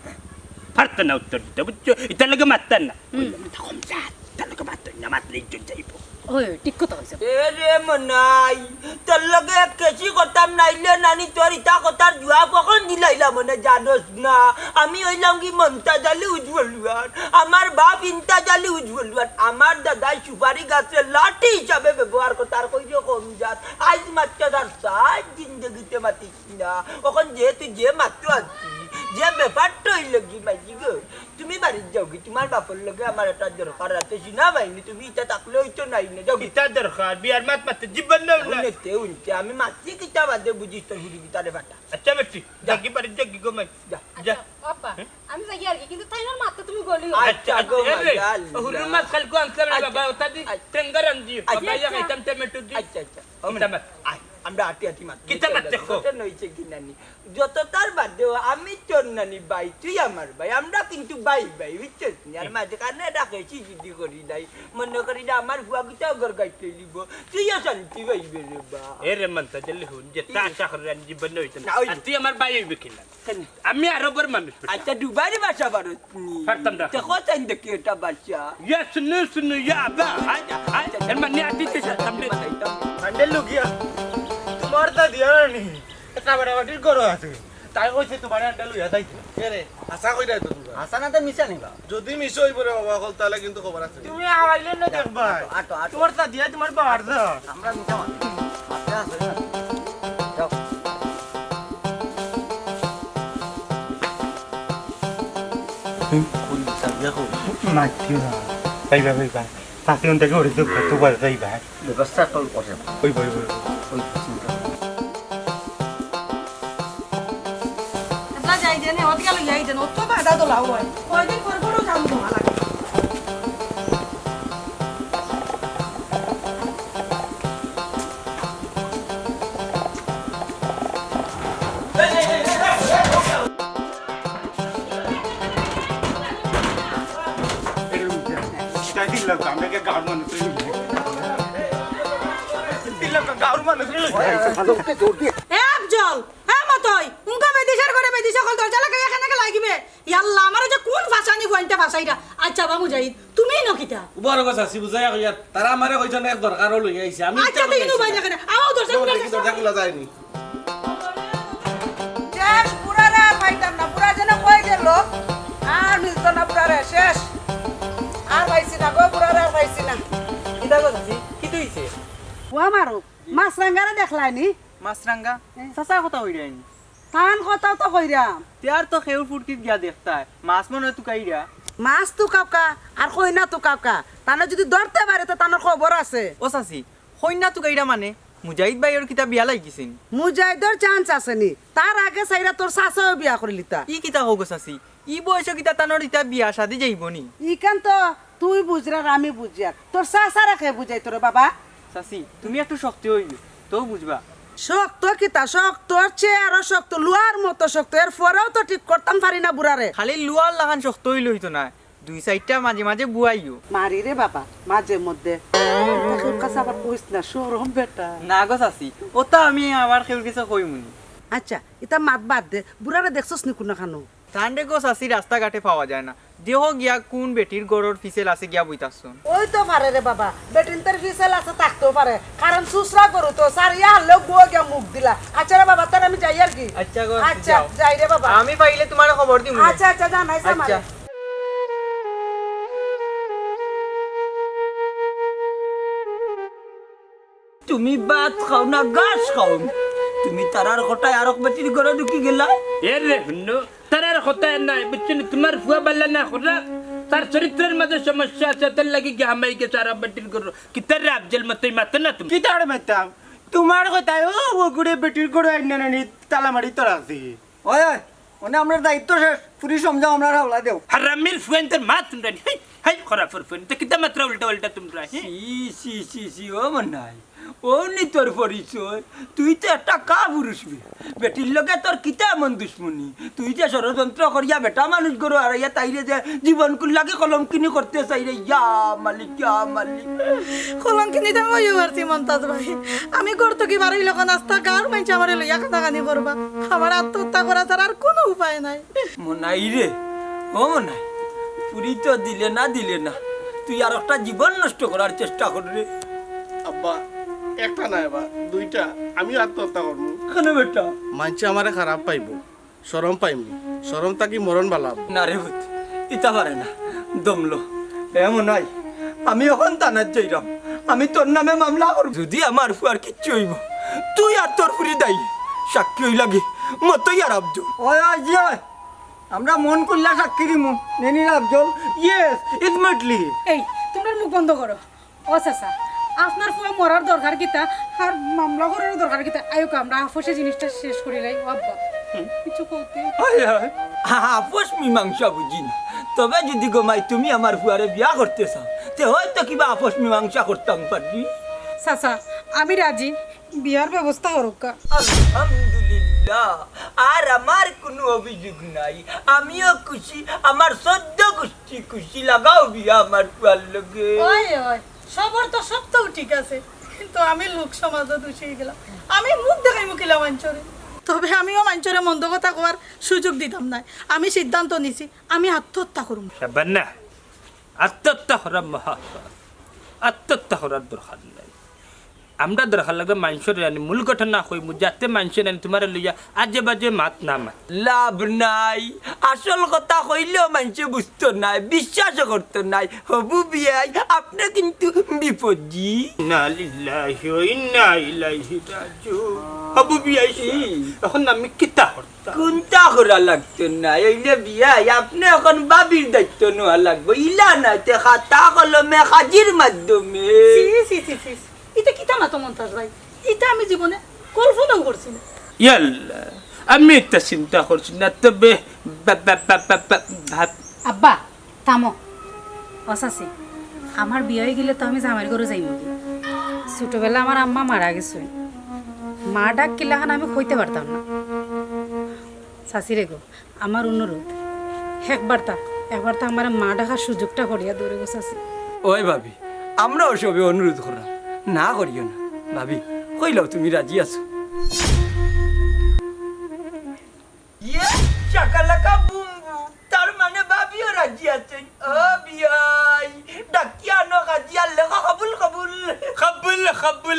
পারতো না উত্তর দিতে, বুঝছো? ইতার লগে মাততা না। হুম। ইতা কম জাত, ইতার লগে মাততো না, মাতলে ইজ্জত যাইবো। ওই, ঠিক কথা কইছো। এরে মনাই, তোর লগে কেসি করতাম নাইলে নানি তোর ইতা কথার জুয়াব অখন দিলাইলাম মনে জানোস না। আমি অইলাম গি মন্তাজ আলী উজ্জ্বলুয়ান, আমার বাপ ইন্তাজ আলী উজ্জ্বলুয়ান, আমার দাদায় সুপারি গাছরে লাঠি হিসাবে ব্যবহার করতা, আর কইরে কম জাত। আইজ মাতছস আর সারা জিন্দেগিতে মাতিস না। অখন যেহেতু যে মাততো আছি, যে ব্যাপারটা অইলো গি মাইজি গো, তুমি বাড়িত যাওগি, তুমার বাপর লগে আমার একটা দরকার আছে, সিনা বাইনি, তুমি ইতা থাকলে অইতো নায় না, যাওগি। কিতা দরকার? বিয়ার মাত মাততে জীবন না। উনতে, উনতে, আমি মাতছি কিতা বাদে বুঝিস তোর হুড়ি কিতারে বাটা। আচ্ছা বেটি, যা। যাওগি বাড়িত যাওগি গো মাই। যা। যা। আচ্ছা, আব্বা, হুম? আমি যাই আর কি, কিন্তু তাইনর মাতটা তুমি গলিও। আচ্ছা, আচ্ছা, গো এ রে, মাই, আল্লাহ। হুরুর মাছ কালকে আনছিলাম রে আচ্ছা, বাবা, ওটা দি আচ্ছা। টেঙ্গার আনছি, আচ্ছা, বাবা, ইয়া আচ্ছা। খাইতাম টমেটো দি। আচ্ছা, আচ্ছা। ও কিতা মানে, মাত? আয়, আমরা আটি আটি মাত। কিতা মাত দেখো? ঘটনা অইছে কি নানি? যততার বাদেও আমি তোর নানি ভাই, তুই আমার ভাই, আমরা কিন্তু ভাই ভাই, বুঝছস নি? আর মাঝখানে রাখে সিজিদি করি নাই। মনো করি না আমার ফুয়া কিতা ঘর গাইতে লিব, তুইও শান্তি পাইবে রে বা। এ রে মন্তাজ আলী হুন, যেতা আশা করি আমি জীবনে অইতো না। না, ওই আর তুই আমার ভাই অইবে কিলা? কেনে? আমি আরবর মানুষ বেটা। আচ্ছা, দুবাইর ভাষা পারস নি? পারতাম না। তে কও চাইন দেখি এটা ভাষা। ইয়া শুনু, শুনু, ইয়া আবা। আয়, আয়, এর মানে আটিতে সাতাম রে। আন্ডেল লুকিয়া। তুমার তা দিয়া নি। এটা বাড়াবাড়ির ঘর আছে। তাই কইছে তুমারে আন্ডেল লইয়া যাইতে। কে রে? হাছা কইরা তো তুমার। হাছা না তো মিছা নিবা। যদি মিছা অইব রে বাবা, অকল তাহলে কিন্তু খবর আছে। তুমি আওয়াইলে না দেখবায়। আটো, আটো। তুমার তা দিয়া তুমার বাড়ি যা। আমরা মিছা মাতি। মাততে আসলে না। যাও। মাতিও না। ভাই, ভাই, ভাই, ভাই। তাতে অন্তে কি ওরে তো কত বার যাই ভাই। ব্যবস্থা তো করে। ওই, ওই, ওই। ওই চিন্তা। এবলা যাই যেন, ওদিকে লইয়া আই যেন, অত বাধা দোলা হয়। কয়দিন পর পরও যাম দোলা লাগে। তিন লাখ, আমরা কি গাঁওর মানুষ? তিন লাখ গাঁওর মানুষ। এ আফজল, এ মতই, উনকা বিদেশর ঘরে দিছে, অকল দরজা লাগাইয়া কেনে গেলায় গি বে? ইয়াল্লা, আমারে যে কুন ফাঁসানি ফুয়াইন্তে ফাঁসাইরা। আচ্ছা বা মুজাহিদ, তুমি ইনো কিতা? উবা রও গো চাচি, বুঝাইয়া কইয়ার, তারা আমারে কইছইন এক দরকারো লইয়া আইছে। আমি আচ্ছা, ইনো বাইরে কেনে? আও, দরজা খুলো। দরজা খুলা যায়নি। শেষ, বুড়ারে আর পাইতাম না, বুড়া যেন কই গেল, আর মিলতো না বুড়ারে, শেষ। আর পাইছি না গো, বুড়ারে আর পাইছি না। কিতা গো চাচি, কিতা অইছে? ও আমারও, মাছরাঙ্গারে দেখলায়নি? মাছরাঙ্গা? হ্যাঁ। চাচা কথা কইরায়নি? তান কথাও তো কইরাম। তে আর তো খেউর ফুটকিত গিয়া দেখতায়, মাছ মনে অয় তুকাইরা। মাছ তুকাউক্কা, আর কইন্যা তুকাউক্কা। তানে যুদি ধরতে পারে, তো তানর খবর আছে। ও চাচি, কইন্যা তুকাইরা মানে? মুজাহিদ ভাইর কিতা বিয়া লাগিছেনি? মুজাহিদর chance আছেনি। তার আগে চাইরা তোর চাচাও বিয়া করিলিতা। ই কিতা কও গো চাচি? ই বয়সো কিতা তানর ইতা বিয়া শাদি যাইবোনি? ইখান তো তুই বুঝরার, আমি বুঝিয়ার। তোর চাচারে কে বুঝাইতো রে বাবা? চাচি, তুমি একটু শক্ত অইও, তেউ বুঝবা। শক্ত কিতা? শক্তর চেয়ে আরো শক্ত, লোহার মতো শক্ত। এর পরেও তো ঠিক করতাম পারি না বুড়ারে। খালি লোহার লাখান শক্ত অইলে অইতো নায়, দুই চাইরটা মাঝে মাঝে বুয়াইও। মারি রে বাবা, মাঝে মধ্যে। তোর কাছে আবার কইস না, শরম বেটা। না গো চাচি, অতা আমি আমার খেউর গেছে কইমুনি। আচ্ছা, ইতা মাত বাদ দে, বুড়ারে দেখছস নি কুনখানো? তানরে গো চাচি রাস্তাঘাটে পাওয়া যায় না। দেখো গিয়া কুন বেটির ঘরর ফিছেল আছে গিয়া বইতাছইন। অইতো পারে রে বাবা, বেটিন্তর ফিছেল আছে থাকতেও পারে, কারণ চুচরা গরু তো, সারিয়া হারলেও গুয়া গিয়া মুখ দিলা। আচ্ছা রে বাবা, তার আমি যাইয়ার গি। আচ্ছা গো, আচ্ছা, যাও। যাই রে বাবা। আমি পাইলে তুমারে খবর দিমু। আচ্ছা, আচ্ছা, জানাইস আমারে। আচ্ছা। তুমি ভাত খাও না, ঘাস খাও। তুমি তারার কথায় আরক বেটির ঘরো ঢুকি গেলায়। এ রে হুনো, তারার কথায় নায়, বুঝছো নি? তুমার ফুয়া বালা না করা, তার চরিত্রর মাঝে সমস্যা আছে, তার লাগি গিয়া হামাই গেছে আরক বেটির ঘরো। কিতা রে আফজল, মতই মাতো না তুমি? কিতা রে মাততাম? তুমার কথায় ও, অগুরে বেটির ঘরো আইনা নানি তালা মারি তোরা আছে। ওই, ওই, অনে আমরার দায়িত্ব শেষ, ফুরি সমঝাও, আমরার হাওলা দেও। হারামির ফুয়াইন্তর মাত তুমরা নি, হেই, হেই, খরাফর ফুয়াইন, তে কিতা মাতরা উল্টা উল্টা তুমরা, হে? ছি, ছি, ছি, ছি, ও মনাই, অউ নি তোর পরিচয়, তুই তো একটা কাপুরুষ বে। বেটির লগে তোর কিতা এমন দুশমনি? তুই যে ষড়যন্ত্র করিয়া বেটা মানুষ ঘরো হারাইয়া তাইরে যে জীবনকুর লাগি কলঙ্কিনী করতে চাইরে, ইয়া মালিক, ইয়া মালিক। কলঙ্কিনী তো আমি অইয়া পারছি মন্তাজ ভাই। আমি ঘর থাকি বারইলে অখন আস্তা গাঁওর মাইনষে আমারে লইয়া কানাকানি করবা। আমার আত্মহত্যা করা ছাড়া আর কুনু উপায় নাই। মনাই রে, ও মনাই, ফুরি তো দিলে না, দিলে না, তুই আরকটা জীবন নষ্ট করার চেষ্টা কররে। আব্বা, একটা নায় বা, দুইটা, আমি আত্মহত্যা করমু। কেনে বেটা? মাইনষে আমারে খারাপ পাইবো। শরম পাইমু, শরম থাকি মরণ বালা। না রে পুত, ইতা পারে না। দম ল। এ মনাই, আমি অখন থানাত যাইরাম, আমি তোর নামে মামলা করমু। যুদি আমার ফুয়ার কিচ্ছু অইবো, তুই আর তোর ফুরি দায়ী। সাক্ষী অইলা গি, মতই আর আফজল। ওই, ওই, জি, ওই। আমরা মন খুলিয়া সাক্ষী দিমু। নেনি রে আফজল? Yes, it's Matli. এই, তুমরার মুখ বন্ধ করো। ও চাচা, আপনার ফুয়া মরার দরকার কিতা? আর মামলা করার দরকার কিতা? আউক্কা, আমরা আপসে জিনিসটা শেষ করিলাই। ও আব্বা, হুম। কিছু কইতে? হায় হায়, আ-, আপস মীমাংসা বুঝি না। তবে যুদি গো মাই তুমি আমার ফুয়ারে বিয়া করতে চাও, তে হয়তো কিবা আপস মীমাংসা করতাম পারি। চাচা, আমি রাজি, বিয়ার ব্যবস্থা করউক্কা। আলহামদুলিল্লাহ, আর আমার কুনু অভিযোগ নাই। আমিও খুশি, আমার চৌদ্দ গুষ্টি খুশি, লাগাও বিয়া আমার ফুয়ার লগে। ওই, ওই, সবর তো সব তো ঠিক আছে, কিন্তু আমি লোক সমাজো দুষি অইগেলাম। আমি মুখ দেখাইমু কিলা মাইনষরে? তবে আমিও মাইনষরে মন্দ কথা কওয়ার সুযোগ দিতাম নায়। আমি সিদ্ধান্ত নিছি, আমি আত্মহত্যা করমু। শাবানা, আত্মহত্যা করা মহা-, আত্মহত্যা করার দরকার নাই। আমরা দরকার লাগলে মাইনষরে আনি মূল ঘটনা কইমু, যাতে মাইনষে আনি তুমারে লইয়া আজে বাজে মাত না মাত। লাভ নাই, আসল কথা কইলেও মাইনষে বুঝতো নায়, বিশ্বাসও করতো নায়। হবু বিয়াই, আপনে কিন্তু বিপদ জি। ইন্না লিল্লাহি ওয়া ইন্না ইলাইহি রাজিউন। হবু বিয়াই, ই। অখন আমি কিতা করতাম? কুন্তা করা লাগতো নায়, অইলে বিয়াই, আপনে অখন ভাবির দায়িত্ব নেওয়া লাগবো। ইলা নায়, তে খাতা কলমে কাজীর মাধ্যমে। ছি, ছি, ছি, ছি। ইতা কিতা মাতো মন্তাজ ভাই? ইতা আমি জীবনে কল্পনাও করছি না। ইয়াল্লা, আমি ইতা চিন্তা করছি না, তবে বা-, বা-, বা-, বা-, বা-, ভাব- আব্বা, থামো। ও চাচি, আমার বিয়া অইগেলে তো আমি জামাইর ঘরো যাইমুগি। ছোটবেলা আমার আম্মা মারা গেছইন। মা ডাক কিলাখান আমি কইতে পারতাম না। চাচি রে গো, আমার অনুরোধ, একবারতা, একবারতা আমারে মা ডাকার সুযোগটা করিয়া দেও রে গো চাচি। ওই ভাবি, আমরাও সবে অনুরোধ কররাম, না করিও না। ভাবি, কইলাও তুমি রাজি আছো? ইয়ে, ও বিয়াই, ডাকিয়া আনো কাজী আল্লাহ, কবুল, কবুল। কবুল, কবুল।